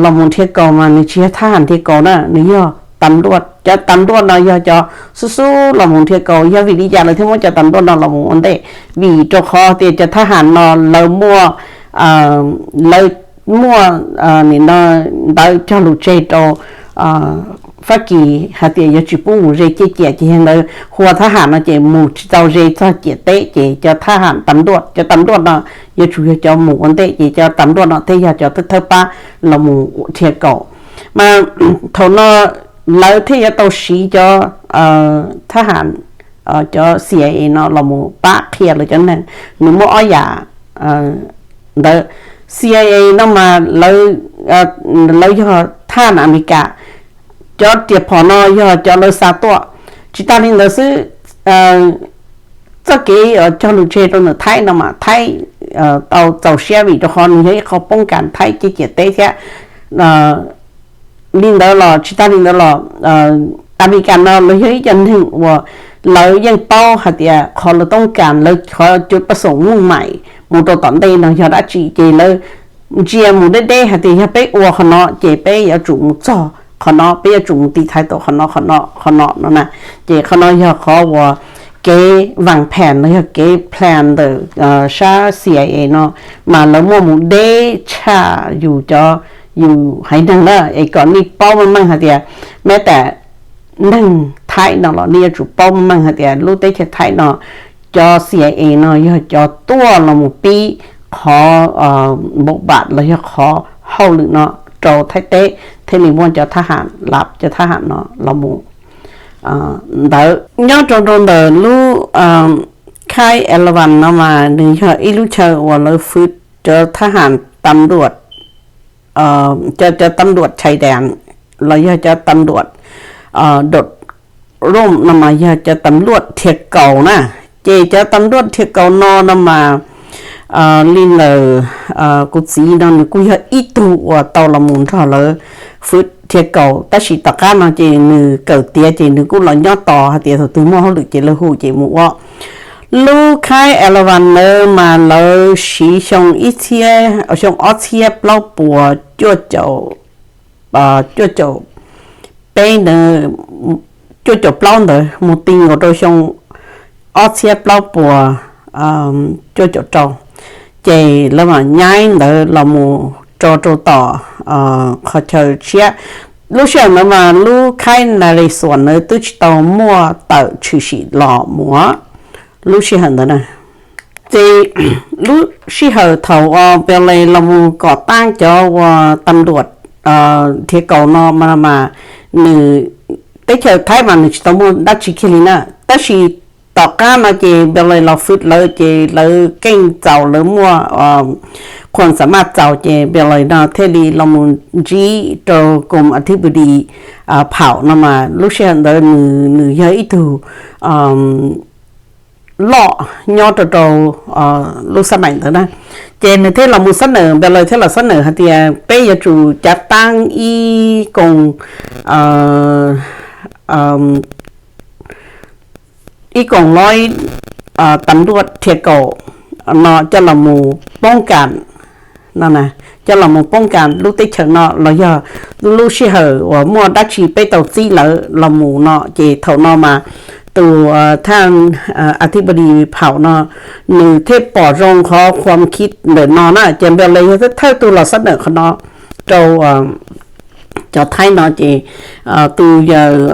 los mus nrhiav kaus mas nws tsis yog thab ham nrhiav kaus na, nws yog tam nruaj. Cov tam nruaj no yog cov xub xub los mus nrhiav kaus. Yog vim li cas lawv thiaj muab cov tam nruaj no los mus ua ntej? Vim rau qhov tias cov thab ham no lawv muaj, lawv muaj nim no ntawv cog lus tseg rau Fab Kis hais tias yuav tsis pub mus ze ciaj ciam ces yog ntawd hu ua thab ham no ces mus tsis tau ze txog ciam teb ces cov thab ham tam nruaj, cov tam nruaj no yuav tsum yog cov mus ua ntej ces cov tam nruaj no thiaj yog cov thawj pab los mus dhia kaus. Mas thaum no lawv thiaj yuav tau siv cov thab ham, cov C I A no los mus pab qhia lawv cov neeg. Nws muaj ob yam ntawd. C I A no mas lawv yog thab ham Amelikas, cov riam phom no yog cov lawv xa tuaj. Tsis tas li ntawd xwb, txoj kev cog lus tseg rau ntawm Thaib no mas Thaib tau txaus siab vim rau qhov nws yog ib qho poob kas Thaib ciaj ciam teb thiab. Li ntawd los tsis tas li ntawd los Amelikas no lawv yog ib co neeg uas lawv yeej paub hais tias qhov lawv toob kas, lawv qhov cuv pab xoom muj maim mus rau tom ntej no yog dab tsi ces lawv ntsia mus deb deb hais tias yog peb ua qhov no ces peb yuav tsum mus txog qhov no, peb yuav tsum mus tiv thaiv tau qhov no, qhov no, qhov no no na. Ces qhov no yog qhov uas kev vaam phem los yog kev plan ntawm sab C I A no mas lawv muaj mus deb tshaj yus cov, yus haiv neeg na, es kom nej paub meej meej hais tias, mab tas neeg Thaib no los nej yuav tsum paub meej meej hais tias lub teb chaws Thaib no cov C I A no yog cov tuaj los mus pib qhov npau npam los yog qhov hauj lwm no rau Thaib teb thiaj li muaj cov thab ham lab, cov thab ham no los mus ntawd. Nyob rau rau ntawm lub khaib Elawan no mas nws yog ib lub chaw uas lawv fwv cov thab ham tam nruaj, cov tam nruaj chais das los yog cov tam nruaj dot rom no mas yog cov tam nruaj dhia kaus na. Ces cov tam nruaj dhia kaus no no mas li ntawm kuv txiv no nws kuj yog ib tug uas tau los mus nrog lawv fwv dhia kaus, tab sis tom qab no ces nws kawm tiav ces nws kuj los nyob tos hais tias thaum twg muaj hauj lwm ces lawv hu ces mus ua. Lub khaib Elawan ntawd mas lawv siv xyoo ib txhiab, xyoo ob txhiab plaub puas cuaj caum, cuaj caum peb ntawd, cuaj caum plaub ntawd mus ti nkaus rau xyoo ob txhiab plaub puas cuaj caum rau, ces lawv mam nyaib ntawd los mus tso rau tom qhov chaw tshiab. Lub sij hawm ntawd mas lub khaib Nas Lis Xuas ntawd twb tsis tau muaj tawm tshwm sim los mus lub sij hawm ntawd na. Ces lub sij hawm thaum uas Npau Lis los mus kom taab cov uas tam nruaj dhia kaus no mas, nws, teb chaws Thaib mas nws tsis tau muaj dab tsi kiag li na, tab sis tom qab no ces Npau Lis los fwv lawv ces lawv keej txaus, lawv muaj qhuas xa maj txaus ces Npau Lis no thiaj li los mus ntsib rau koom a thib pus dis Phaum no mas lub sij hawm ntawd nws yog ib tug loj nyob rau rau lub xab maim ntawd na. Ces nws thiaj los mus xab nawm, Npau Lis thiaj los xab nawm hais tias peb yuav tsum cav taab ib koos, ib koos lob tam nruaj dhia kaus no coj los mus poob kas no, coj los mus poob kas lub teb chaws no los yog lub sij hawm uas muaj dab tsi peb tau txib lawv los mus no. Ces thaum no mas tus thab a thib pus dis Phaum no nws thiaj pom zoo qhov khuam khib ntawm no na, ces Npau Lis yog thawj tug los xab nawm qhov no rau cov Thaib no ces tus yawg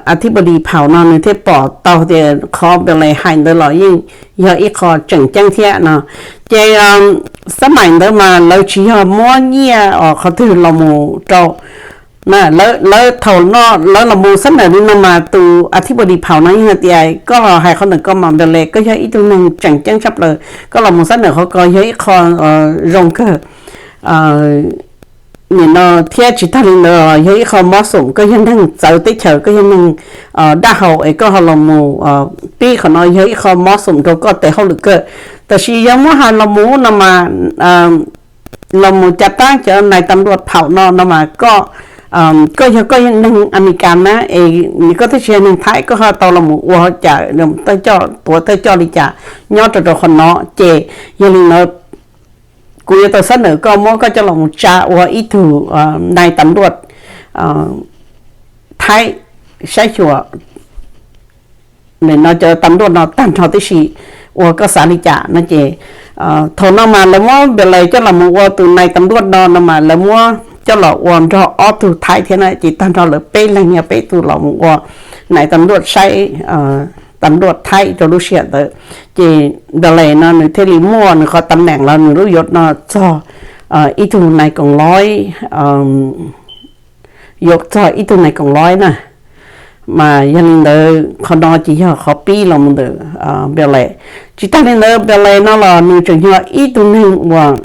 a thib pus dis Phaum no nws thiaj pom tau tias qhov Npau Lis hais ntawd los yeej yog ib qho tseem ceeb thiab no. Ces xab maim ntawd mas lawv tsis yog muab nyiaj os qhov twg los mus rau, lawv thaum no lawv los mus xab nawm li no mas tus a thib pus dis Phaum no yeej hais tias koj los hais qhov ntawm koj mas Npau Lis koj yog ib tug neeg tseem ceeb tshaj plaws, koj los mus xab nawm qhov ko yog ib qho zoo kawg. Nim no thiab tsis tag li ntawd yog ib qho mob xoom, koj yog neeg txawv teb chaws, koj yog neeg dab hau es koj ho los mus pib qhov no yog ib qho mob xoom rau koj tes hauj lwm kawg. Tab sis yog muab hais los mus no mas los mus cav taab cov nais tam nruaj Phaum no no mas koj, koj yog koj neeg Amelikas na es koj twb tsis yog neeg Thaib, koj ho tau los mus ua cas, tuav thawj coj li cas nyob rau rau qhov no. Ces yog li ntawd kuv yuav tau xab nawm koj muab koj coj los mus tsa ua ib tug nais tam nruaj Thaib saib xyuas no cov tam nruaj no tag nrho tib si, ua koj xav li cas no. Ces thaum no mas lawv muab Npau Lis coj los mus ua tus nais tam nruaj no no mas lawv muab coj los ua nrog ob tug Thaib thiab na, ces tag nrho lawv peb leeg yog peb tug los mus ua nais tam luaj saib, tam luaj Thaib rau lub sij hawm ntawd. Ces Npaules no nws thiaj li muaj nws qhov tam neem los nws lub yuav no txog ib tug nais koom loib, yuav txog ib tug nais koom loib na. Mas yog li ntawd qhov no ces yog qhov pib los mus ntawm Npaules. Tsis tag li ntawd Npaules no los nws tseem yog ib tug neeg uas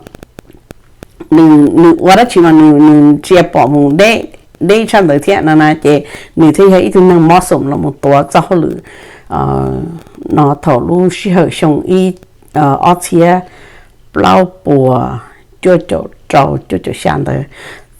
nws ua dab tsi mas nws ntsia pom mus deb, deb tshaj ntawd thiab no na, ces nws thiaj yog ib tug neeg mob xoom los mus tuav txoj hauj lwm no thaum lub sij hawm xyoo ib, ob txhiab plaub puas cuaj caum rau cuaj caum xya ntawd.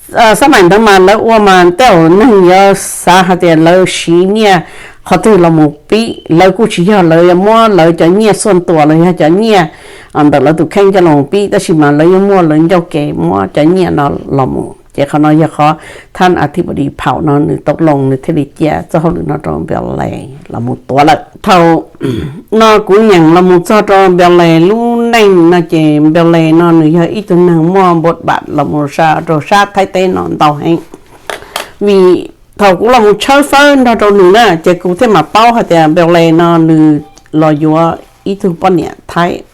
Xab maim ntawd mas lawv ua mas tej zaum neeg yuav xav hais tias lawv siv nyiaj qhov twg los mus pib, lawv kuj tsis yog lawv yuav muab lawv cov nyiaj xuaj tuas los yog cov nyiaj ntawm lawv tus kheej coj los pib, tab sis mas lawv yuav muaj lawv ncauj kev muab cov nyiaj no los mus. Ces qhov no yog qhov thab Athibodis Phaum no nws tau loo nws thiaj li cia txoj hauj lwm no rau Npaules los mus tuav lawm. Thaum no kuv nyeem los mus txog rau Npaules lub neej no ces Npaules no nws yog ib tug neeg muaj npau npam los mus rau sab Thaib teb no ntau heev. Vim thaum kuv los mus tshawb fawb nrog rau nws na ces kuv thiaj mam paub hais tias Npaules no nws los yuav ib tug poj niam Thaib.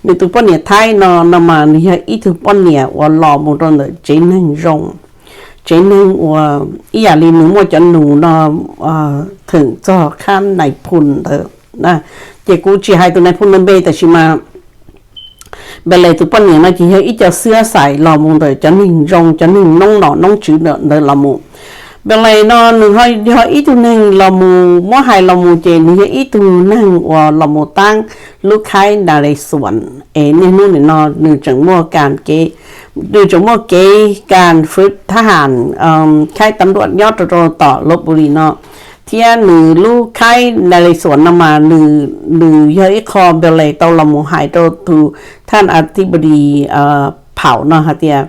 Nws tus poj niam Thaib no no mas nws yog ib tug poj niam uas los mus rau ntawm tsev neeg zoo, tsev neeg uas ib yam li nws muaj cov nus no theem txog khab nais phoo ntawd. Ces kuv tsis hais tus nais phoo ntawd npe tab sis mas Npaules tus poj niam no ces yog ib co xwb xais los mus ntawm cov neeg zoo, cov neeg noob nom noob tswv ntawd los mus. Npaules no nws yog ib tug neeg los mus muab hais los mus ces nws yog ib tug neeg uas los mus taab lub khaib Nas Les Xuas es niaj hnub nim no nws tseem muaj kev, nws tseem muaj kev kas fwv thab ham, khaib tam luaj nyob rau rau tom Lopbuli no. Thiab nws lub khaib Nas Les Xuas no mas nws yog ib qho Npaules tau los mus hais rau tus thab Athibodis Phaum no hais tias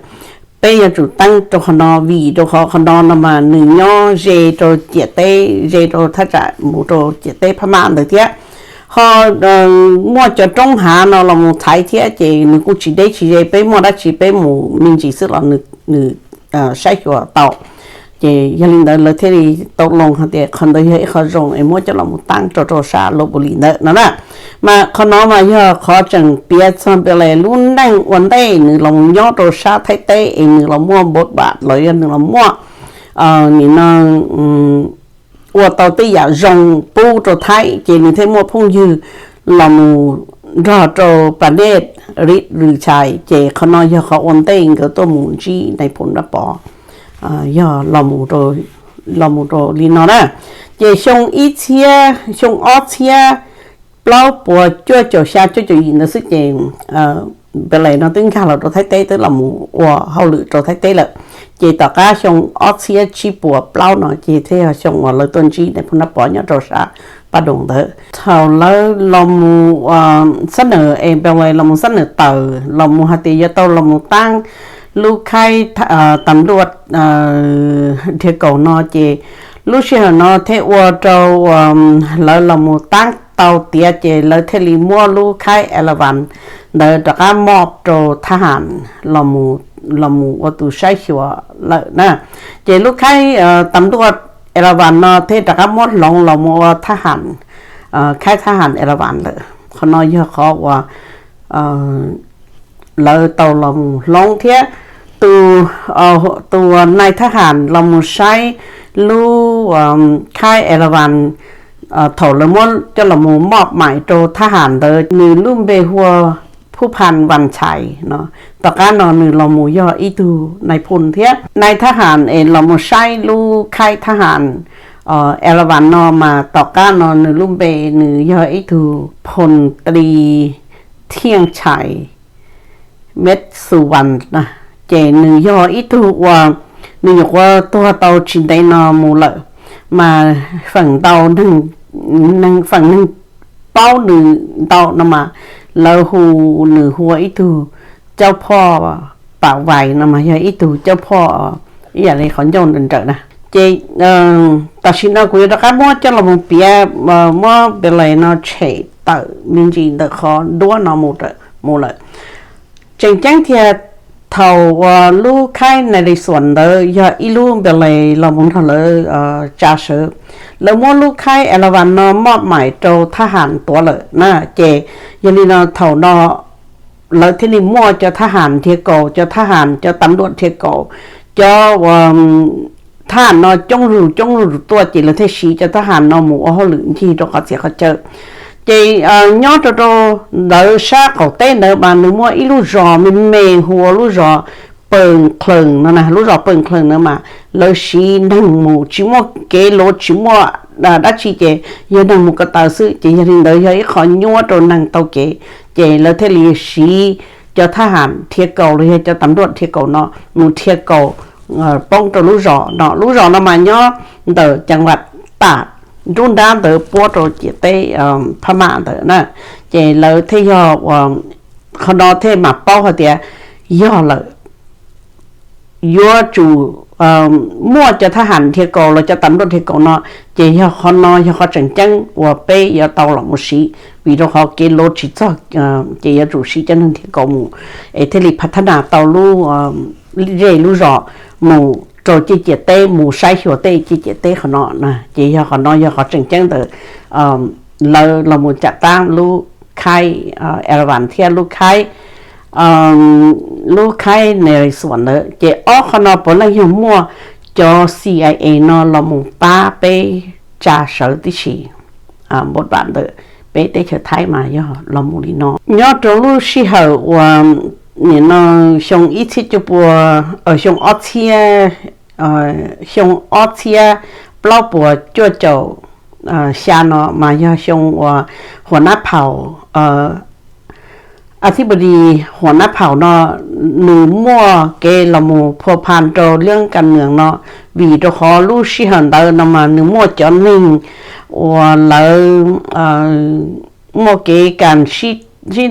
peb yuav tsum taab rau qhov no vim rau qhov qhov no no mas nws nyob ze rau ciam teb, ze rau thaj tsam mus rau ciam teb Phab Mab ntawd thiab. Ho muaj cov roob hav no los mus thaiv thiab ces nws kuj tsis deb tsis ze, peb muaj dab tsi peb mus me ntsis xwb los nws saib xyuas tau. Ces yog li ntawd lawv thiaj li tau loo hais tias qhov ntawd yog ib qho zoo es muab coj los mus taab rau rau sab Lopbuli ntawd no na. Mas qhov no mas yog qhov tseem piav txog Npaules lub neej ua ntej nws los nyob rau sab Thaib teb es nws los muaj npau npam los yog nws los muaj nim no ua tau tej yam zoo pub rau Thaib ces nws thiaj muaj phooj ywg los mus nrog rau Pas Dej Ris Lws Chais. Ces qhov no yog qhov ua ntej nkawd tuaj mus ntsib nais phoo Nab Pov, yog los mus rau li no na. Ces xyoo ib txhiab, xyoo ob txhiab plaub puas cuaj caum xya cuaj caum yim ntawd xwb ces Npaules no twb nkag los rau Thaib teb, twb los mus ua hauj lwm rau Thaib teb lawm. Ces tom qab xyoo ob txhiab tsib puas plaub no ces thiaj yog xyoo uas lawv tuaj ntsib nais phoo Nab Pov nyob rau sab Paj Doos ntawd. Thaum lawv los mus xab nawm es Npaules los mus xab nawm tawm los mus hais tias yuav tau los mus taab lub khaib tam luaj dhia kaus no ces lub sij hawm no thiaj ua rau lawv los mus taab tau tiav ces lawv thiaj li muab lub khaib Elavas ntawd rov qab mob rau thab ham los mus ua tus saib xyuas lawm na. Ces lub khaib tam luaj Elavas no thiaj rov qab muab hloov los mus ua thab ham, khaib thab ham Elavas lawm. Qhov no yog qhov uas lawv tau los mus hloov thiab tus, tus nais thab ham los mus saib lub khaib Elavas thaum lawv muab coj los mus mob mais rau thab ham ntawd nws lub npe hu ua Phub Phas Vas Ntxhais no. Tom qab no nws los mus yog ib tug nais phoo thiab nais thab ham es los mus saib lub khaib thab ham Elavas no mas tom qab no nws lub npe nws yog ib tug Phoo Tli Thiaj Ntxhais Meb Xu Vas na. Ces nws yog ib tug uas nws nyuam qhuav tuag tau tsis ntev no mus lawm, mas feem ntau, feem neeg paub nws ntau no mas lawv hu nws hu ua ib tug Caub Phoj Pam Vais no mas yog ib tug caub phoj ib yam li qhov ncauj nrawm nrawm na. Ces tam sim no kuv yuav rov qab muab coj los mus piav, muab Npaules no tshem tawm me ntsis ntawm qhov duab no mus lawm. Tseem ceeb tiag Thaum uas lub khaib Nais Lis Xuas ntawd yog ib lub npe les los mus nrog lawv tsa sawv, lawv muab lub khaib Elavas no moj mais rau thab ham tuav lawm na. Ces yog li no thaum no lawv thiaj li muaj cov thab ham nrhiav kaus, cov thab ham cov tam luaj nrhiav kaus, cov thab ham no coob lug coob lug tuaj ces lawv thiaj siv cov thab ham no mus ua hauj lwm ncig rau qhov txhia qhov chaw. Ces nyob rau rau ntawd sab qaum teb ntawd mas nws muaj ib lub zos me me hu ua lub zos Pawg Khlaws no na. Lub zos Pawg Khlaws ntawd mas lawv siv neeg mus, tsis muaj kev luav tsis muaj dab tsi ces yog neeg mus ko taw xwb. Ces yog li ntawd yog ib qho nyuaj rau neeg taug kev, ces lawv thiaj li siv cov thab ham nrhiav kaus los yog cov tam luaj nrhiav kaus no mus nrhiav kaus poob rau lub zos no. Lub zos no mas nyob ntawm caa vas tam nruab nrab ntawd puab rau ciam teb Phab Maj ntawd na. Ces lawv thiaj yog ua, qhov no thiaj mam paub hais tias yog lawm, yuav tsum muaj cov thab ham nrhiav kaus los cov tam luaj nrhiav kaus no. Ces yog qhov no yog qhov tseem ceeb uas peb yuav tau los mus siv, vim rau qhov kev luav tsis txog, ces yuav tsum siv cov neeg nrhiav kaus mus es thiaj li phav thab nas tau lub zej lub zos mus rau ciam teb, mus saib xyuas tej ciam teb qhov no. Ces yog qhov no yog qhov tseem ceeb ntawm lawv los mus cam taab lub khaib Elavas thiab lub khaib lub khaib Nais Lis Xuas ntawd. Ces ob qhov no puav leej yog muaj cov CIA no los mus pab peb tsa sawv tib si, npau vam ntawm peb teb chaws Thaib mas yog los mus li no. Nyob rau lub sij hawm uas nim no xyoo ib txhiab cuaj pua, xyoo ob txhiab, xyoo ob txhiab plaub puas cuaj caum xya no mas yog xyoo uas Huam Nab Phaum, a thib pos dis Huam Nab Phaum no nws muaj kev los mus phua pha rau liab kas nwm no, vim rau qhov lub sij hawm ntawd no mas nws muaj cov neeg uas lawv muaj kev kas sib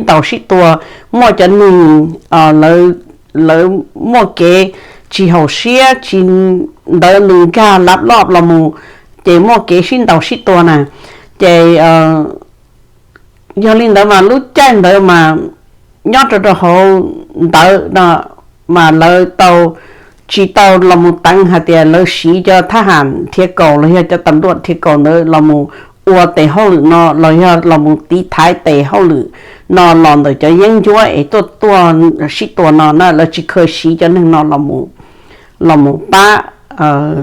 ntaus sib tua, muaj cov neeg lawv muaj kev tsis haum siab tsis ntawd nws nkag lav loj los mus, ces muaj kev sib ntaus sib tua na. Ces yog li ntawd mas lub caij ntawd mas nyob rau rau hauv ntawd no mas lawv tau tsis tau los mus teev hais tias lawv siv cov thab ham nrhiav kaus los yog cov tam luaj nrhiav kaus ntawd los mus ua tes hauj lwm no los yog los mus tiv thaiv tes hauj lwm no los ntawm cov yeeb ncuab es tuaj tuaj sib tua no na. Lawv tsis kheev siv cov neeg no los mus pab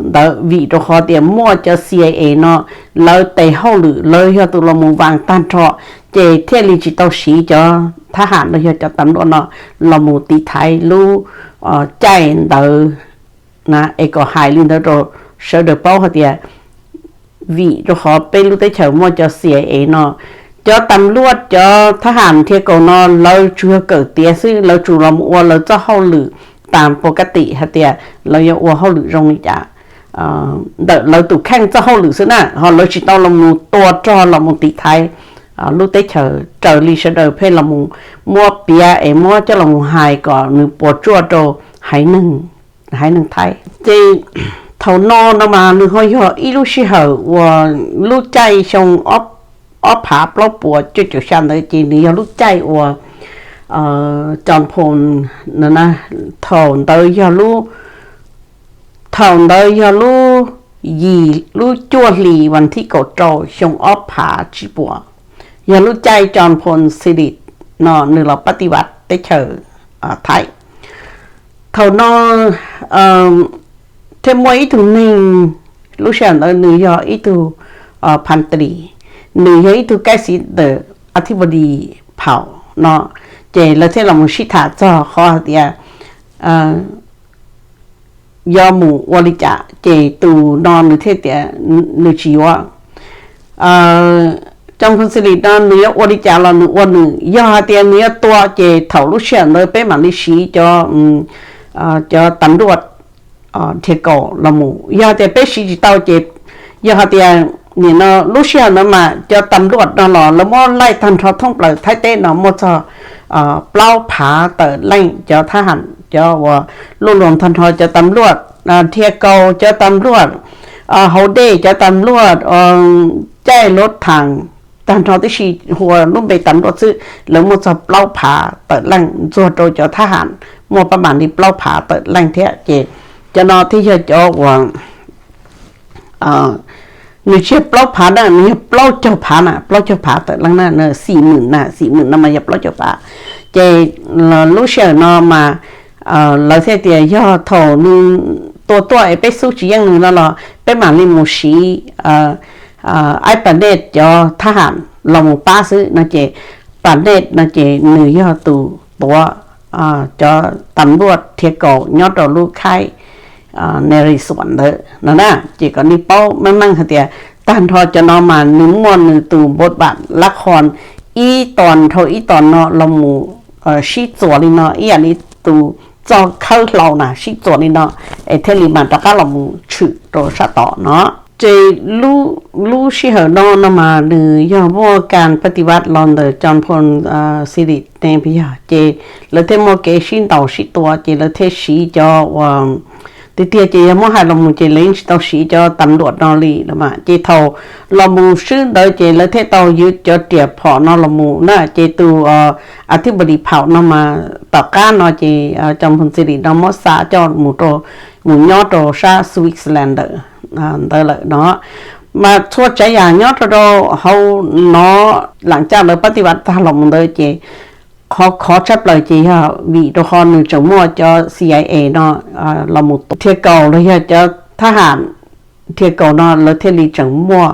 ntawd vim rau qhov tias muaj cov CIA no lawv tes hauj lwm, lawv yog tus los mus vas tag nrho, ces thiaj li tsis tau siv cov thab ham los yog cov tam luaj no los mus tiv thaiv lub caij ntawd na. Es kom hais li ntawd rau sawv daws paub hais tias vim rau qhov peb lub teb chaws muaj cov CIA no, cov tam luaj cov thab ham nrhiav kaus no lawv tsuas yog kawm tiav xwb, lawv tsuas los mus ua lawv txoj hauj lwm tas pov ka tim hais tias lawv yuav ua hauj lwm zoo li cas ntawm lawv tus kheej txoj hauj lwm xwb na, ho lawv tsis tau los mus tua rog los mus tiv thaiv lub teb chaws raws li sawv daws pheej los mus muab piav es muab coj los mus hais kom nws puas tsuaj rau haiv neeg Thaib. Ces thaum no no mas nws ho yog ib lub sij hawm uas lub caij xyoo ob phav plaub puas cuaj caum xya ntawd ces nws yog lub caij uas John Paul, thaum ntawd yog lub, thaum ntawd yog lub yim, lub cuaj hlis vas thib kaum rau xyoo ob phav tsib puas, yog lub caij John Paul Sili no nws los pab ti vas teb chaws Thaib. Thaum no thiaj muaj ib tug neeg, lub sij hawm ntawd nws yog ib tug phas tis, nws yog ib tug kaib xiv ntawm a thib pos dis phaum no, ces lawv thiaj los sib tham txog qhov hais tias yuav mus ua li cas, ces tus no nws thiaj tias nws tsis yuav. Cov phas tis no nws yuav ua li cas los nws ua nws, yog hais tias nws yuav tua ces thaum lub sij hawm ntawd peb mam li siv cov, cov tam luaj nrhiav kaus los mus. Yog hais tias peb siv tsis tau ces, yog hais tias nim no lub sij hawm ntawd mas cov tam luaj no los lawv muab laij tag nrho thoob plaws Thaib teb no muaj txog plaub phav tawm leej cov thab ham, cov uas luj luas tag nrho, cov tam luaj nrhiav kaus, cov tam luaj hauv dej, cov tam luaj caij luv thaam, tag nrho tib si hu ua lub npe tas nruaj xwb, lawv muaj txog plaub phav tawm leej, ntxuag rau cov thab ham muaj pab mam li plaub phav tawm leej thiab. Ces cov no thiaj yog cov uas nws tsis yog plaub phav na, nws yog plaub caug phav na, plaub caug phav tawm leej na, xim mwm na, xim mwm no mas yog plaub caug phav. Ces lub sij hawm no mas lawv thiaj tias yog thaum nws tua tuaj es peb xub tsis yeej nws no los peb mam li mus siv aib Planet cov thab ham los mus pab xwb no ces Planet no ces nws yog tus tuav cov tas nruaj dhia kaus nyob rau lub khaib Neri Xuam ntawd no na. Ces kom nej paub meej meej hais tias tag nrho cov no mas nws muaj nws tus npau vam lab qhon ib tos dhau ib tos no los mus sib txuas li no ib yam li tus txoj khawb hlau na sib txuas li no es thiaj li mam rov qab los mus tshwm rau sab tod no. Ces lub sij hawm no no mas nws yog muaj kas pab tiv vaj los ntawm Jangphon City ne yog ces lawv thiaj muaj kev sib ntaus sib tua ces lawv thiaj siv cov uas tiag tiag ces yog muab hais los mus ces lawv yeej tsis tau siv cov tas nruaj no li los mas. Ces thaum los mus swb ntawd ces lawv thiaj tau yuav cov riam phom no los mus na. Ces tus a thib npau li phaum no mas tom qab no ces Jangphon City no muab xa coj mus rau, mus nyob rau sab Switzerland ntawd lawm no. Mas txhua tsav yam nyob rau rau hauv no, lam caj lawv pab tiv vaj tag los mus ntawd ces qhov khov tshaj plaws ces yog vim rau qhov nws tseem muaj cov C I A no los mus tuav dhia kaus los yog cov thab ham dhia kaus no lawv thiaj li tseem muaj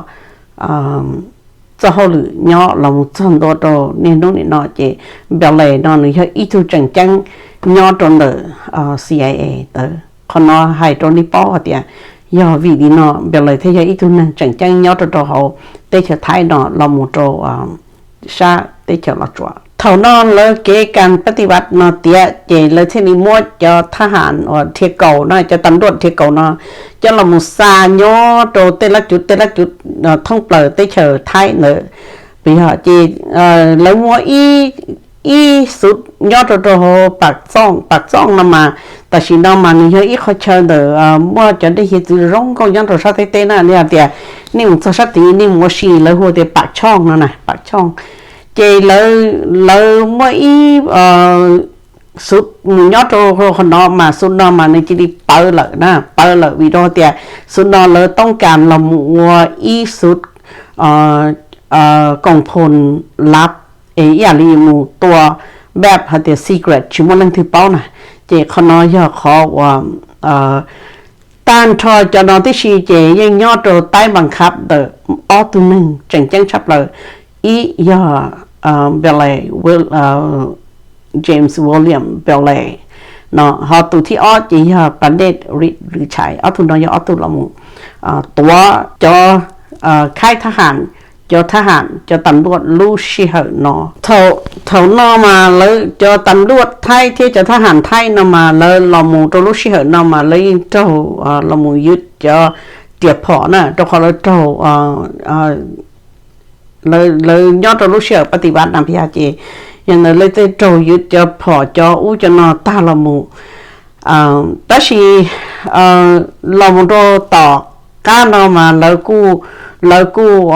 txoj hauj lwm nyob los mus txog ntua rau niaj hnub nim no ces Belay no nws yog ib tug tseem ceeb nyob rau ntawm C I A ntawd. Qhov no hais rau nej paub hais tias yog vim li no Belay thiaj yog ib tug neeg tseem ceeb nyob rau rau hauv teb chaws Thaib no los mus rau sab teb chaws Los Tsuas. Thaum no lawv kev kas pab tiv vaj no tiav ces lawv thiaj li muab cov thab ham uas dhia kaus no, cov tas nruaj dhia kaus no coj los mus xa nyob rau tej lab cuv tej lab cuv thoob plaws teb chaws Thaib ntawd. Puas yog ces lawv muab ib xuv nyob rau rau hauv Pam Txooj. Pam Txooj no mas tam sim no mas nws yog ib qhov chaw ntawm muaj cov dej hiav txwv zoo nkauj nyob rau sab teb teb na. Yog tias nej mus txog sab tid nej mus ua si lawv hu tias Pam Tshooj no na, Pam Tshooj. Ces lawv muab ib xuv mus nyob rau qhov no mas xuv no mas nws cia li pawv lawm na, pawv lawm vim rau tias xuv no lawv toob kas los mus ua ib xuv koom phoos lab es ib yam li mus tua npab hais tias secret tsis muaj leej twg paub na. Ces qhov no yog qhov uas tag nrho cov no tib si ces yeej nyob rau taib npas khab ntawm ob tug neeg tseem ceeb tshaj plaws, ib yog Belay, James William Belay no, ho tus thib ob ces yog Planet Reed Richards. Ob tug no yog ob tug los mus tuav cov khaib thab ham, cov thab ham cov tas nruaj lub sij hawm no. Thaum no mas lawv cov tas nruaj Thaib thiab cov thab ham Thaib no mas lawv los mus rau lub sij hawm no mas lawv yeej raug los mus ywj cov riam phom na, rau qhov lawv raug lawv nyob rau lub sij hawm pab tiv vaj na pab yog ces yog ntawd lawv tej raug ywj cov phom cov ub cov no tag los mus. Tab sis los mus rau tom qab no mas lawv kuj, lawv kuj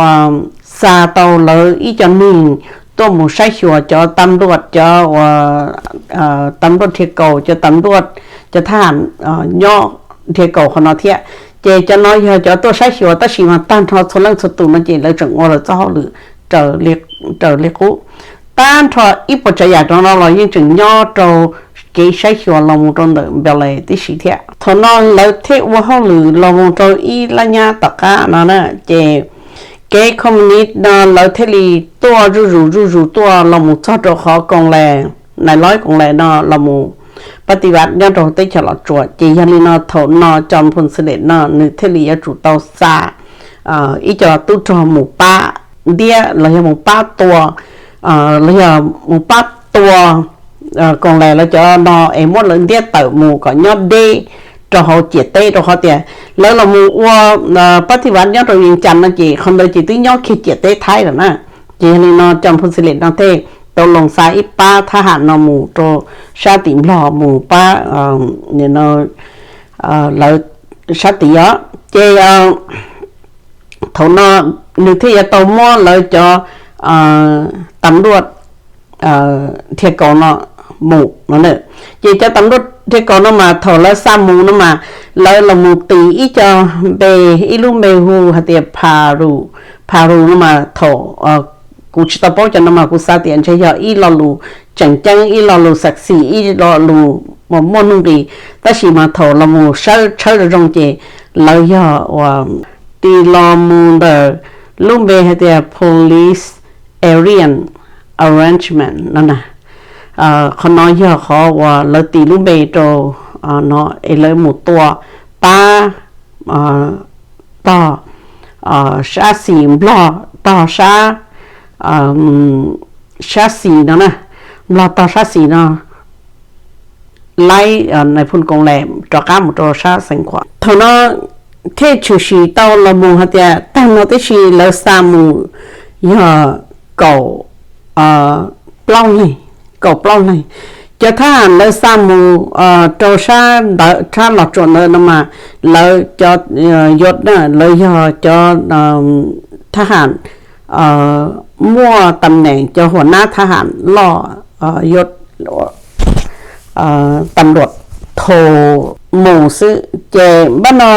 xa tau lawv ib co neeg tuaj mus saib xyuas cov tas nruaj, cov uas tas nruaj dhia kaus, cov tas nruaj, cov thab ham nyob dhia kaus qhov no thiab. Ces cov no yog cov tuaj saib xyuas tab sis mas tag nrho txhua leej txhua tus no ces lawv tseem ua lawv txoj hauj lwm raws li qub. Tag nrho ib puas tsav yam rau no los yeej tseem nyob rau kev saib xyuas los mus rau ntawm Belay tib si thiab. Thaum no lawv thiaj ua hauj lwm los mus rau ib lab nyab tom qab no na, ces kev communist no lawv thiaj li tuaj zuj zus zuj zus tuaj los mus txog rau qhov Koos Las, Nais Loib Koos Las no los mus pab tiv vaj nyob rau teb chaws Los Tsuas. Ces yog li no thaum no Coo Phoo Xi Lis no nws thiaj li yuav tsum tau xa ib co tub rog mus pab ntiab los yog mus pab tua, los yog mus pab tua Koos Las lawv cov no es muab lawv ntiab tawm mus kom nyob deb rau hauv ciam teb, rau qhov tias lawv los mus ua pab tiv vaj nyob rau Yees Cas no ces qhov ntawd ces twb nyob kiag ciam teb Thaib lawm na. Ces yog li no Coo Phoo Xi Lis no thiaj tau los xa ib pab thab ham no mus rau sab tim Nplog mus pab lawv sab tid os. Ces thaum no nws thiaj yuav tau muab lawv cov tam luaj dhia kaus no mus no na. Ces cov tam luaj dhia kaus no mas thaum lawv xa mus no mas lawv los mus tis ib co npe, ib lub npe hu hais tias Paru, Paru no mas thaum kuv tsis tau paub cov no mas kuv xav tias ntshe yog ib lo lus tseem ceeb, ib lo lus xav xim, ib lo lus muaj nuj nqis, tab sis mas thaum los mus sawb tshawb zoo zoo ces lawv yog uas tis los mus ntawm lub npe hais tias Police Alien Arrangement no na. Qhov no yog qhov uas lawv tis lub npe rau no es lawv mus tua pab tog sab xis Nplog, tog sab, sab xis no na, Nplog tog sab xis no laib nais phoo koos les rov qab mus rau sab Xeev Khuam. Thaum no thiaj tshwm sim tau los mus hais tias tag no tib si lawv xa mus yog kaum plaub leeg, kaum plaub leeg. Cov thab ham lawv xa mus rau sab ntawd, sab Los Tsuas ntawd no mas lawv cov yuav, lawv yog cov thab ham muaj tam neem, cov huam nab thab ham loj, yuav tam luam thaum mus xwb ces npaj no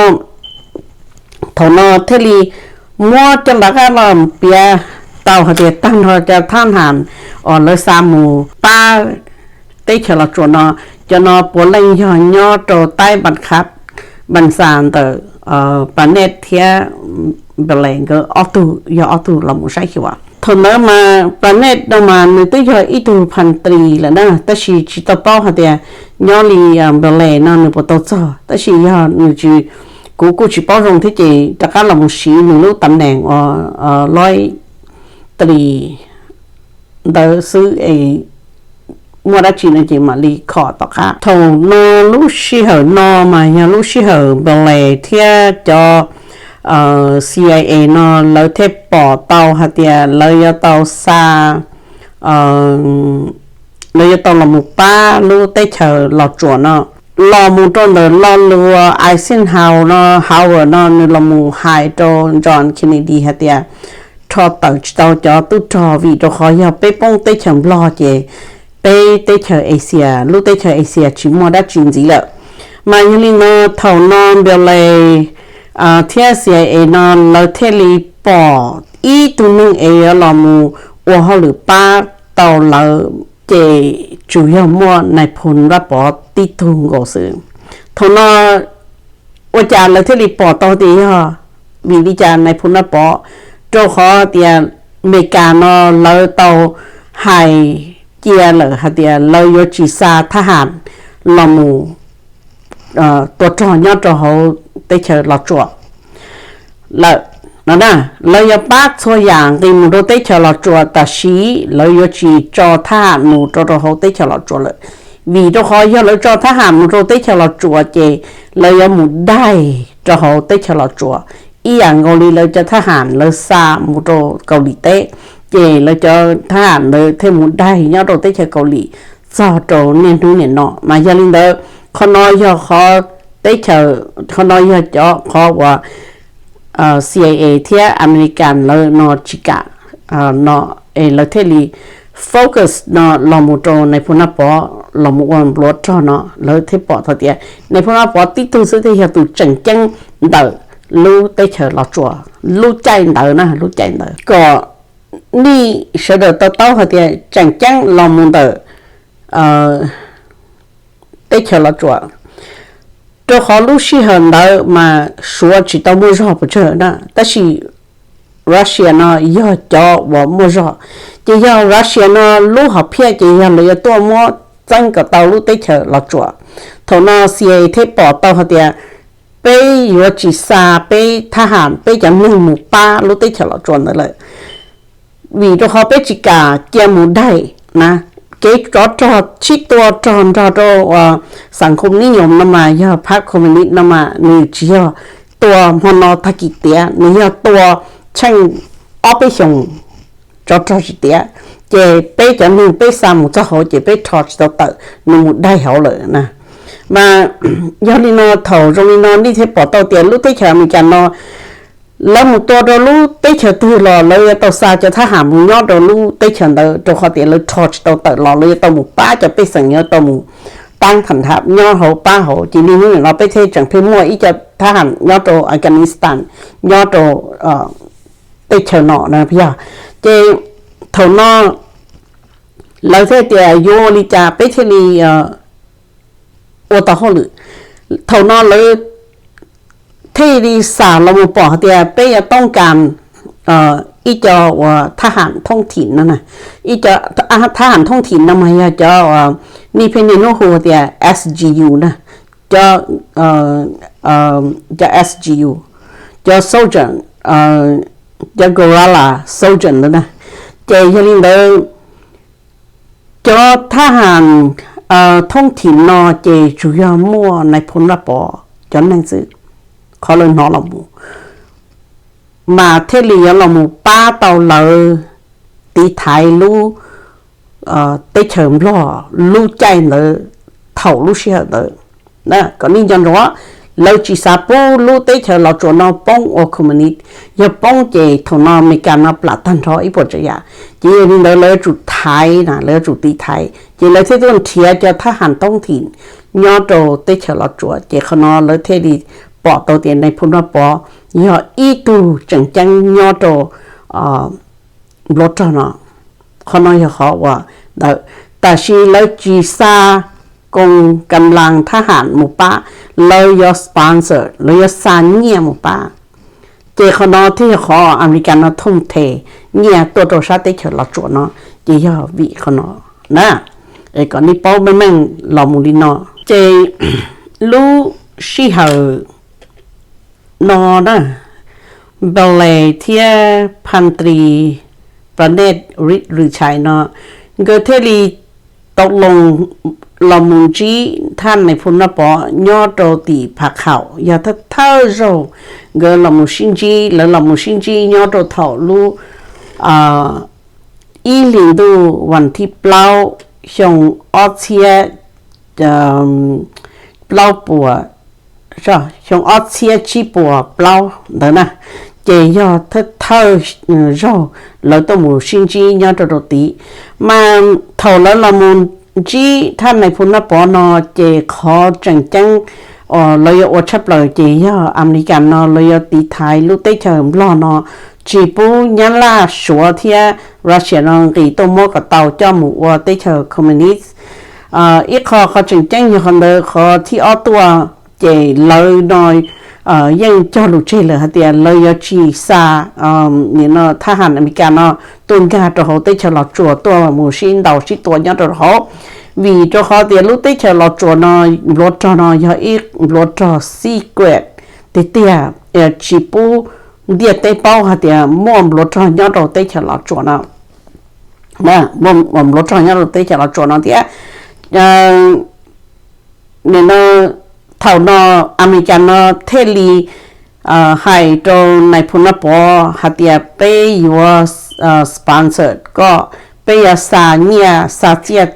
thaum no thiaj li muab cov lawv qab los piav tau hais tias tag nrho cov thab ham uas lawv xa mus pab teb chaws Los Tsuas no, cov no puav leej yog nyob rau taib Npas Khab, Npas Xas ntawm Planet thiab Nplas Les nkawd ob tug yog ob tug los mus saib xyuas. Thaum ntawd mas Planet no mas nws twb yog ib tug phas tris lawm na, tab sis tsis tau paub hais tias nyob li Nplas Les no nws puas tau txog, tab sis yog nws tsis, kuv kuj tsis paub zoo thiab ces rov qab los mus siv nws lub tam neem uas loib tris ntawd xwb es muaj dab tsi no ces mam li khom tom qab. Thaum no lub sij hawm no mas yog lub sij hawm Nplas Les thiab cov C I A no lawv thiaj pom tau hais tias lawv yuav tau xa, lawv yuav tau los mus pab lub teb chaws Los Tsuas no. Los mus rau ntawm lo lus Eisenhower no, Howard no nws los mus hais rau John Kennedy hais tias rho tawm tsis tau cov tub rog vim rau qhov yog peb poob teb chaws Nplog ces peb teb chaws Asia, lub teb chaws Asia tsis muaj dab tsi ntxiv lawm. Mas yog li no thaum no Nplas Les thiab C I A no lawv thiaj li pom ib tug neeg es yuav los mus ua hauj lwm pab tau lawv ces tsuas yog muaj nais phoo Naj Pov tib tug nkaus xwb. Thaum no ua cas lawv thiaj li pom tau tias yog vim li cas nais phoo Naj Pov? Rau qhov tias Amelikas no lawv tau hais cia lawm hais tias lawv yuav tsis xa thab ham los mus tua rog nyob rau hauv teb chaws Los Tsuas lawm no na. Lawv yuav pab txhua yam nqis mus rau teb chaws Los Tsuas, tab sis lawv yuav tsis tso thab ham mus rau rau hauv teb chaws Los Tsuas lawm, vim rau qhov yog lawv tso thab ham mus rau teb chaws Los Tsuas ces lawv yuav mus daig rau hauv teb chaws Los Tsuas ib yam nkaus li lawv cov thab ham lawv xa mus rau Kaus Lim teb, ces lawv cov thab ham ntawd thiaj mus daig nyob rau teb chaws Kaus Lim txog rau niaj hnub niam no. Mas yog li ntawd, qhov no yog qhov teb chaws, qhov no yog cov qhov uas C I A thiab Amelikas lawv no tsis kam no, es lawv thiaj li focus no los mus rau nais phoo Naj Pov los mus ua npluav rog no, lawv thiaj pom tau tias nais phoo Naj Pov tib tug xwb thiaj yog tus tseem ceeb ntawm lub teb chaws Los Tsuas lub caij ntawd na, lub caij ntawd kom nej sawv daws to taub hais tias tseem ceeb los mus ntawm teb chaws Los Tsuas, rau qhov lub sij hawm ntawd mas Suav tsis tau muaj zog pes tsawg na, tab sis Russia no yog cov uas muaj zog, ces yog Russia no lub hom phiaj ces yog lawv yuav tuaj muab txeeb kom tau lub teb chaws Los Tsuas. Thaum no C I A thiaj pom tau hais tias peb yuav tsis xa peb thab ham, peb cov neeg mus pab lub teb chaws Los Tsuas ntawd lawm, vim rau qhov peb tsis kam cia mus daig na. Kev tsov rog sib tua rog nrog rau uas xam khom nib nyoos no mas yog phab Communist no mas nws tsis yog tua hmo no tag kis tiav, nws yog tua tsheej ob peb xyoos tsov rog tsis tiav, ces peb cov neeg peb xa mus txog hauv ces peb rho tsis tau tawm, nws mus daig hauv lawm na. Mas yog li no thaum zoo li no nej thiaj pom tau tias lub teb chaws Amelikas no lawv mus tua rau lub teb chaws twg los lawv yuav tau xa cov thab ham mus nyob rau lub teb chaws ntawd, rau qhov tias lawv rho tsis tau tawm los lawv yuav tau mus pab cov pej xeem, yuav tau mus taab tham tham nyob hauv pab hauv. Ces niaj hnub nim no peb thiaj tseem pheej muaj ib co thab ham nyob rau Afghanistan, nyob rau teb chaws no na yog. Ces thaum no lawv thiaj tias yuav ua li cas peb thiaj li ua tau hauj lwm. Thaum no lawv thiaj li xam los mus pom hais tias peb yuav toob kas ib co uas thab ham thoob thim no na. Ib co thab ham thoob thim no mas yog cov uas nej pheej niaj hnub hu tias S G U na, cov, cov S G U, cov soldier, cov guerrilla soldier ntawd na. Ces yog li ntawd, cov thab ham thoob thim no ces tsuas yog muaj nais phoo Naj Pov cov neeg xwb, qhov lawv hnov los mus, mas thiaj li yuav los mus pab tau lawv tiv thaiv lub teb chaws Nplog lub caij ntawd, thaum lub sij hawm ntawd. Kom nej nco ntsoov, lawv tsis xav pub lub teb chaws Los Tsuas no poob ua communist, yog poob ces thaum no Amelikas no plam tag nrho ib puas tsav yam. Ces yog li ntawd lawv yuav tsum thaiv na, lawv yuav tsum tiv thaiv, ces lawv thiaj tuaj nrhiav cov thab ham thoob thim nyob rau teb chaws Los Tsuas. Ces qhov no lawv thiaj li pom tau tias nais phoo Naj Pov yog ib tug tseem ceeb nyob rau npluav rog no. Qhov no yog qhov uas ntawd, tab sis lawv tsis xa koos kam las thab ham mus pab, lawv yuav sponsor, lawv yuav xa nyiaj mus pab. Ces qhov no thiaj yog qhov Amelikas no thooj them nyiaj tuaj rau sab teb chaws Los Tsuas no, ces yog vim qhov no na. Es kom nej paub meej meej los mus li no. Ces lub sij hawm no na, Npales thiab Phantris Pranet Ri- Richai no, nkawd thiaj li tau loo los mus ntsib thaj nais phoo Naj Pov nyob rau tim Phav Khaum, yog thawj thawj zaug nkawd los mus sib ntsib. Lawv los mus sib ntsib nyob rau thaum lub ib hlis ntuj vas thib plaub, xyoo ob txhiab plaub puas, xyoo ob txhiab tsib puas plaub ntawd na. Ces yog thawj thawj zaug lawv tuaj mus sib ntsib nyob rau rau tid. Mas thaum lawv los mus ntsib thaj nais phoo Naj Pov no, ces qhov tseem ceeb lawv yuav ua tshaj plaws ces yog Amelikas no lawv yuav tiv thaiv lub teb chaws Nplog no, tsis pub Nyab Laj, Suav thiab Russia no nqis tuaj muab kom tau coj mus ua teb chaws communist. Ib qho qhov tseem ceeb yog qhov ntawd. Qhov thib ob tuaj, ces lawv no yeej cog lus tseg lawm hais tias lawv yuav tsis xa nim no thaj ham Amelikas no tuaj nkag rau hauv teb chaws Los Tsuas tuaj mus sib ntaus sib tua nyob rau hauv, vim rau qhov tias lub teb chaws Los Tsuas no, npluav rog no yog ib npluav rog secret tiag tiag, tsis pub ntiaj teb paub hais tias muaj npluav rog nyob rau teb chaws Los Tsuas no, muaj npluav rog nyob rau teb chaws Los Tsuas no thiab. Nim no, thaum no Amelikas no thiaj li hais rau nais phoo Naj Pov hais tias peb yuav sponsor koj, peb yuav xa nyiaj xa txiaj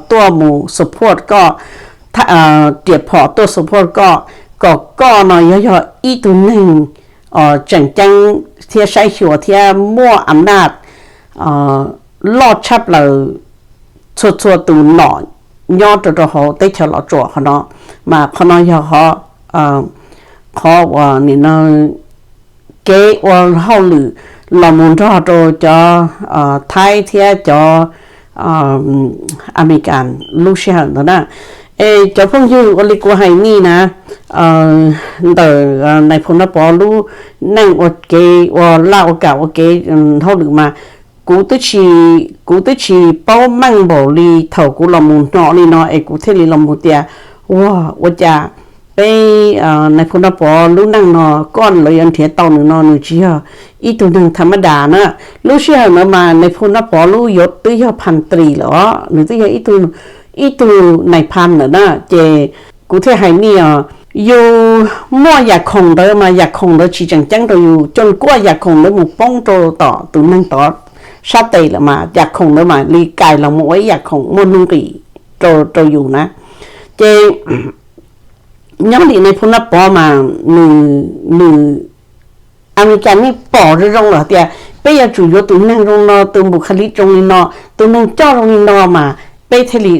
tuaj mus support koj, riam phom tuaj support koj, kom koj no yog yog ib tug neeg tseem ceeb thiab saib xyuas thiab muaj am naj loj tshaj plaws txhua txhua tus nom nyob rau rau hauv teb chaws Los Tsuas qhov no. Mas qhov no yog qhov uas nim no kev ua hauj lwm los mus nrog rau cov Thaib thiab cov Amelikas lub sij hawm ntawd na. Es cov phooj ywg, ua li kuv hais nej na, ntawm nais phoo Naj Pov lub neej ua kev ua laj ua kam ua kev hauj lwm mas, kuv twb tsis, kuv twb tsis paub meej npaum li, thaum kuv los mus hnov li no es kuv thiaj li los mus tias, ua, ua cas peb nais phoo Naj Pov lub neej no, koj lawv yuav nrhiav tau nws no nws tsis yog ib tug neeg tham ma das na. Lub sij hawm ntawd mas nais phoo Naj Pov lub yuav twb yog phantris lawm os, nws twb yog ib tug nais phas lawm na. Ces kuv thiaj hais nej os, yus muaj yam khoom ntawd mas yam khoom ntawd tsis tseem ceeb rau yus, coj kuaj yam khoom ntawd mus poob rau tom tus neeg tod sab tes lawm mas yam khoom ntawd mam li kais los mus ua ib yam khoom muaj nuj nqis rau yus na. Ces nyob li nais phoo Naj Pov mas nws, nws Amelikas nej pom zoo zoo lawm tias peb yuav tsum yuav tus neeg zoo no, tus npus kha li zoo li no, tus neeg coj zoo li no mas peb thiaj li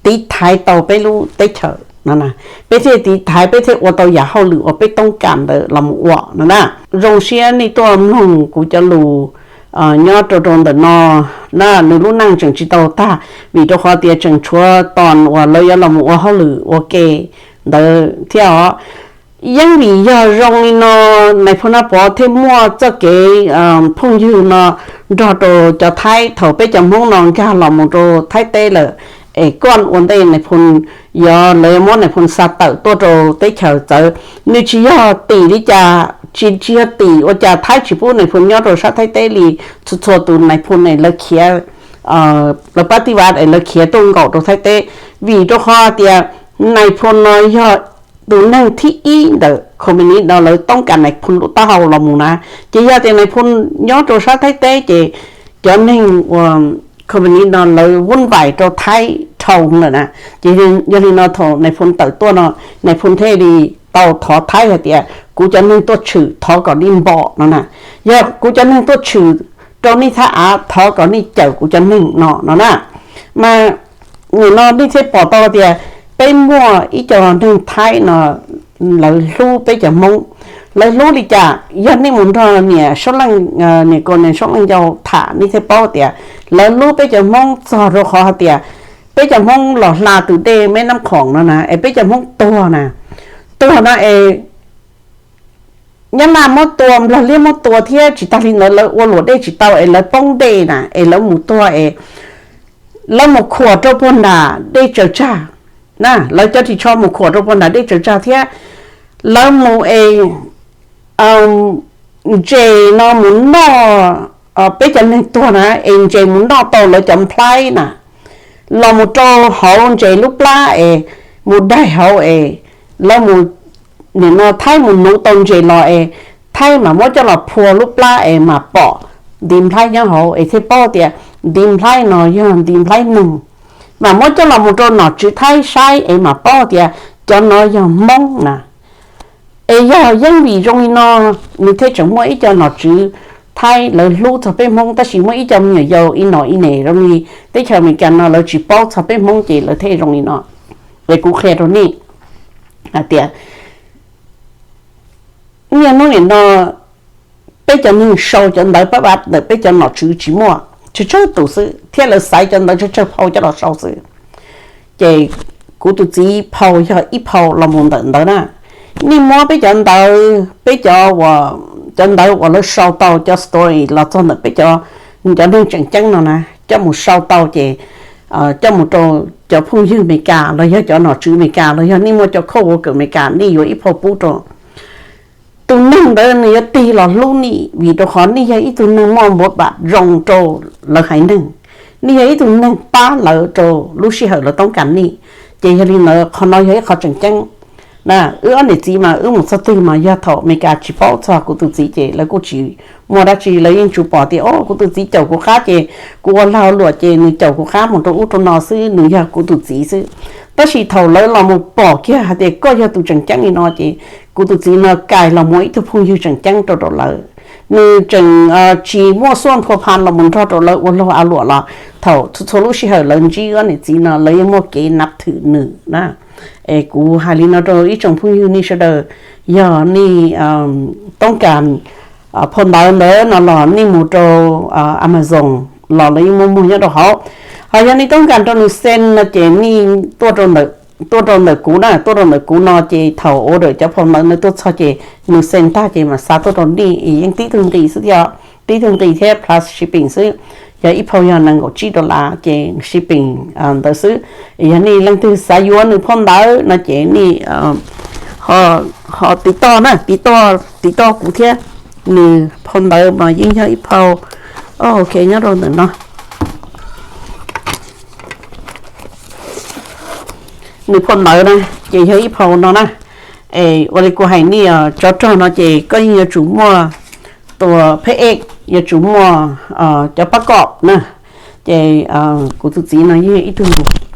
tiv thaiv tau peb lub teb chaws no na. Peb thiaj tiv thaiv, peb thiaj ua tau yam hauj lwm uas peb toob kas ntawd los mus ua no na. Zoo siab nej tuaj mloog kuv cov lus nyob rau rau ntawm no na. Nws lub neej tseem tsis tau tag, vim rau qhov tias tseem tshuav tos uas lawv yuav los mus ua hauj lwm ua ke ntawd thiab os. Yeej vim yog zoo li no, nais phoo Nab Pov thiaj muaj txoj kev phooj ywg no nrog rau cov Thaib. Thaum peb cov Hmoob no nkag los mus rau Thaib teb lawm, es koj ua ntej nais phoo, yog lawv muab nais phoo xa tawm tuaj rau teb chaws txawv, nws tsis yog tim li cas, tsis tsis yog tim ua cas Thaib tsis pub nais phoo nyob rau sab Thaib teb li. Txhua txhua tus nais phoo ne lawv khiav, lawv pab tij vas es lawv khiav tuaj nkaum rau Thaib teb, vim rau qhov tias nais phoo no yog tus neeg thib ib ntawm company no lawv toob kas nais phoo lub taub hau los mus na. Ces yog tias nais phoo nyob rau sab Thaib teb ces cov neeg uas company no lawv vuj vais rau Thaib dhau lawm na. Ces yog li no thaum nais phoo tawm tuaj no, nais phoo thiaj li tau thov Thaib hais tias kuv cov neeg tuaj tshwm thov kom nej npom no na. Yog kuv cov neeg tuaj tshwm rau nej thab av, thov kom nej cawm kuv cov neeg no no na. Mas nim no nej thiaj pom tau tias peb muaj ib co neeg Thaib no lawv hlub peb cov Hmoob. Lawv hlub li cas? Yog nej mus nrog niam Soob Leej, niam Kaus Nees Soob Leej Yau tham nej thiaj paub tias lawv hlub peb cov Hmoob txog rau qhov hais tias peb cov Hmoob los hla tus dej Meb Nab Khoom no na, es peb cov Hmoob tuag na, tuag no es Nyab Laj muab tua, Nplog Liab muab tua thiab tsis tas li ntawd lawv ua luam dej tsis tau es lawv poob dej na, es lawv mus tuag es lawv mus khuam rau puag nram dej tsaws tsag na, lawv cov ris tsho mus khuam rau puag nram dej tsaws tsag thiab lawv mus es ntses no mus noj, peb cov neeg tuag na es ntses mus noj tau lawv cov nplhaib na, los mus rau hauv ntses lub plab es mus daig hauv es lawv mus, nim no Thaib mus nuv tau ntses los es Thaib mam muab coj los phua lub plab es mam pom ntiv nplhaib nyob hauv es thiaj paub tias ntiv nplhaib no yog ntiv nplhaib neeg. Mam muab coj los mus rau nom tswv Thaib saib es mam paub tias cov no yog Hmoob na. Es yog yeej vim zoo li no nws thiaj tseem muaj ib co nom tswv Thaib lawv hlub txog peb Hmoob, tab sis muaj ib co me nyuam yaus ib nom ib nes zoo li teb chaws Amelikas no lawv tsis paub txog peb Hmoob ces lawv thiaj zoo li no. Es kuv qhia rau nej hais tias niaj hnub nim no peb cov neeg sau cov ntawv pab pab ntawm peb cov nom tswv tsis muaj, tsawg tsawg tus xwb thiab lawv xaiv cov ntawv tsawg tsawg phau coj los sau xwb. Ces kuv tus txiv phau yog ib phau los mus ntawm ntawd na. Nej muab peb cov ntawv, peb cov, cov ntawv uas lawv sau tau cov story los txog ntawm peb cov, cov neeg tseem ceeb no na coj mus sau tau ces coj mus rau cov phooj ywg Amelikas los yog cov nom tswv Amelikas los yog nej muaj cov coworker Amelikas nej yuav ib phau pub rau tus neeg ntawd nws yuav tig los hlub nej, vim rau qhov nej yog ib tug neeg muaj npav pam zoo rau lawv haiv neeg, nej yog ib tug neeg pab lawv rau lub sij hawm lawv toob kas nej. Ces yog li ntawd qhov no yog ib qho tseem ceeb. Na, wb ob niam txiv mas wb mus txog twg mas yog thaum Amelikas tsis paub txog kuv tus txiv ces lawv kuj tsis muaj dab tsi, lawv yeej tsuas pom tias o kuv tus txiv caum kuv qab ces kuv ua lag luam ces nws caum kuv qab mus rau ub rau no xwb, nws yog kuv tus txiv xwb. Tab sis thaum lawv los mus pom kiag hais tias koj yog tus tseem ceeb li no ces kuv tus txiv no kais los mus ib tug phooj ywg tseem ceeb rau rau lawv. Nws tseem tsis muaj xuaj phua pha los mus nrog rau lawv ua lag luam los thaum txhua txhua lub sij hawm lawv ntsib wb ob niam txiv no lawv yeej muaj kev nab thwm nws na. Es kuv hais li no rau ib tsoom phooj ywg nej sawv daws, yog nej toob kas phau ntawv ntawd no los nej mus rau Amazon los lawv yeej muaj muag nyob rau hauv. Ho yog nej toob kas rau nws send no ces nej tuaj rau ntawm kuv na, tuaj rau ntawm kuv no ces thaum order cov phau ntawv no tuaj txog ces nws send tag ces mam xa tuaj rau nej, yeej tib tug nqi xwb thiab, tib tug nqi thiab plus shipping xwb. Yog ib phau yog nees nkaum tsib dollar ces shipping ntawd xwb. Yog nej leej twg xav yuav nws phau ntawv no ces nej ho tiv toj na, tiv toj kuv thiab. Nws phau ntawv mas yeej yog ib phau, ok, nyob rau ntawm no. Nws phau ntawv na ces yog ib phau no na. Es ua li kuv hais nej, tsov rog no ces koj yeej yuav tsum muaj tua phev ej, yuav tsum muaj cov pab kom na. Ces kuv tus txiv no yeej ib tug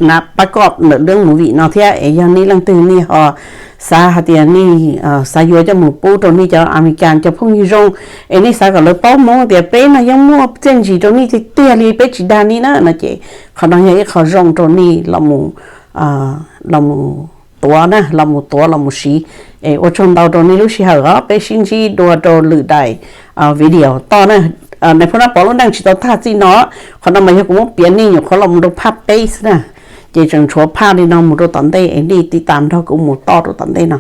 nav pab koj ntawm lub movie no thiab, es yog nej leej twg nej ho xav hais tias nej xav yuav coj mus pub rau nej cov Amelikas cov phooj ywg zoo, es nej xav kom lawv paub Hmoob tias peb no yeej muaj txiaj ntsig rau nej tiag tiag li, peb tsis dag nej na no ces qhov no yog ib qho zoo rau nej los mus tuav na, los mus tuav los mus siv. Es ua tsaug ntau rau nej lub sij hawm os, peb sib ntsib dua rau lwm daim video toj na. Nais phoo Nab Pov lub neej tsis tau tag txij no, qhov no mas yog kuv muab piav nej nyuam qhuav los mus rau phaj peb xwb na, ces tseem tshuav phaj li no mus rau tom ntej es nej tiv tas nrog kuv mus toj rau tom ntej no.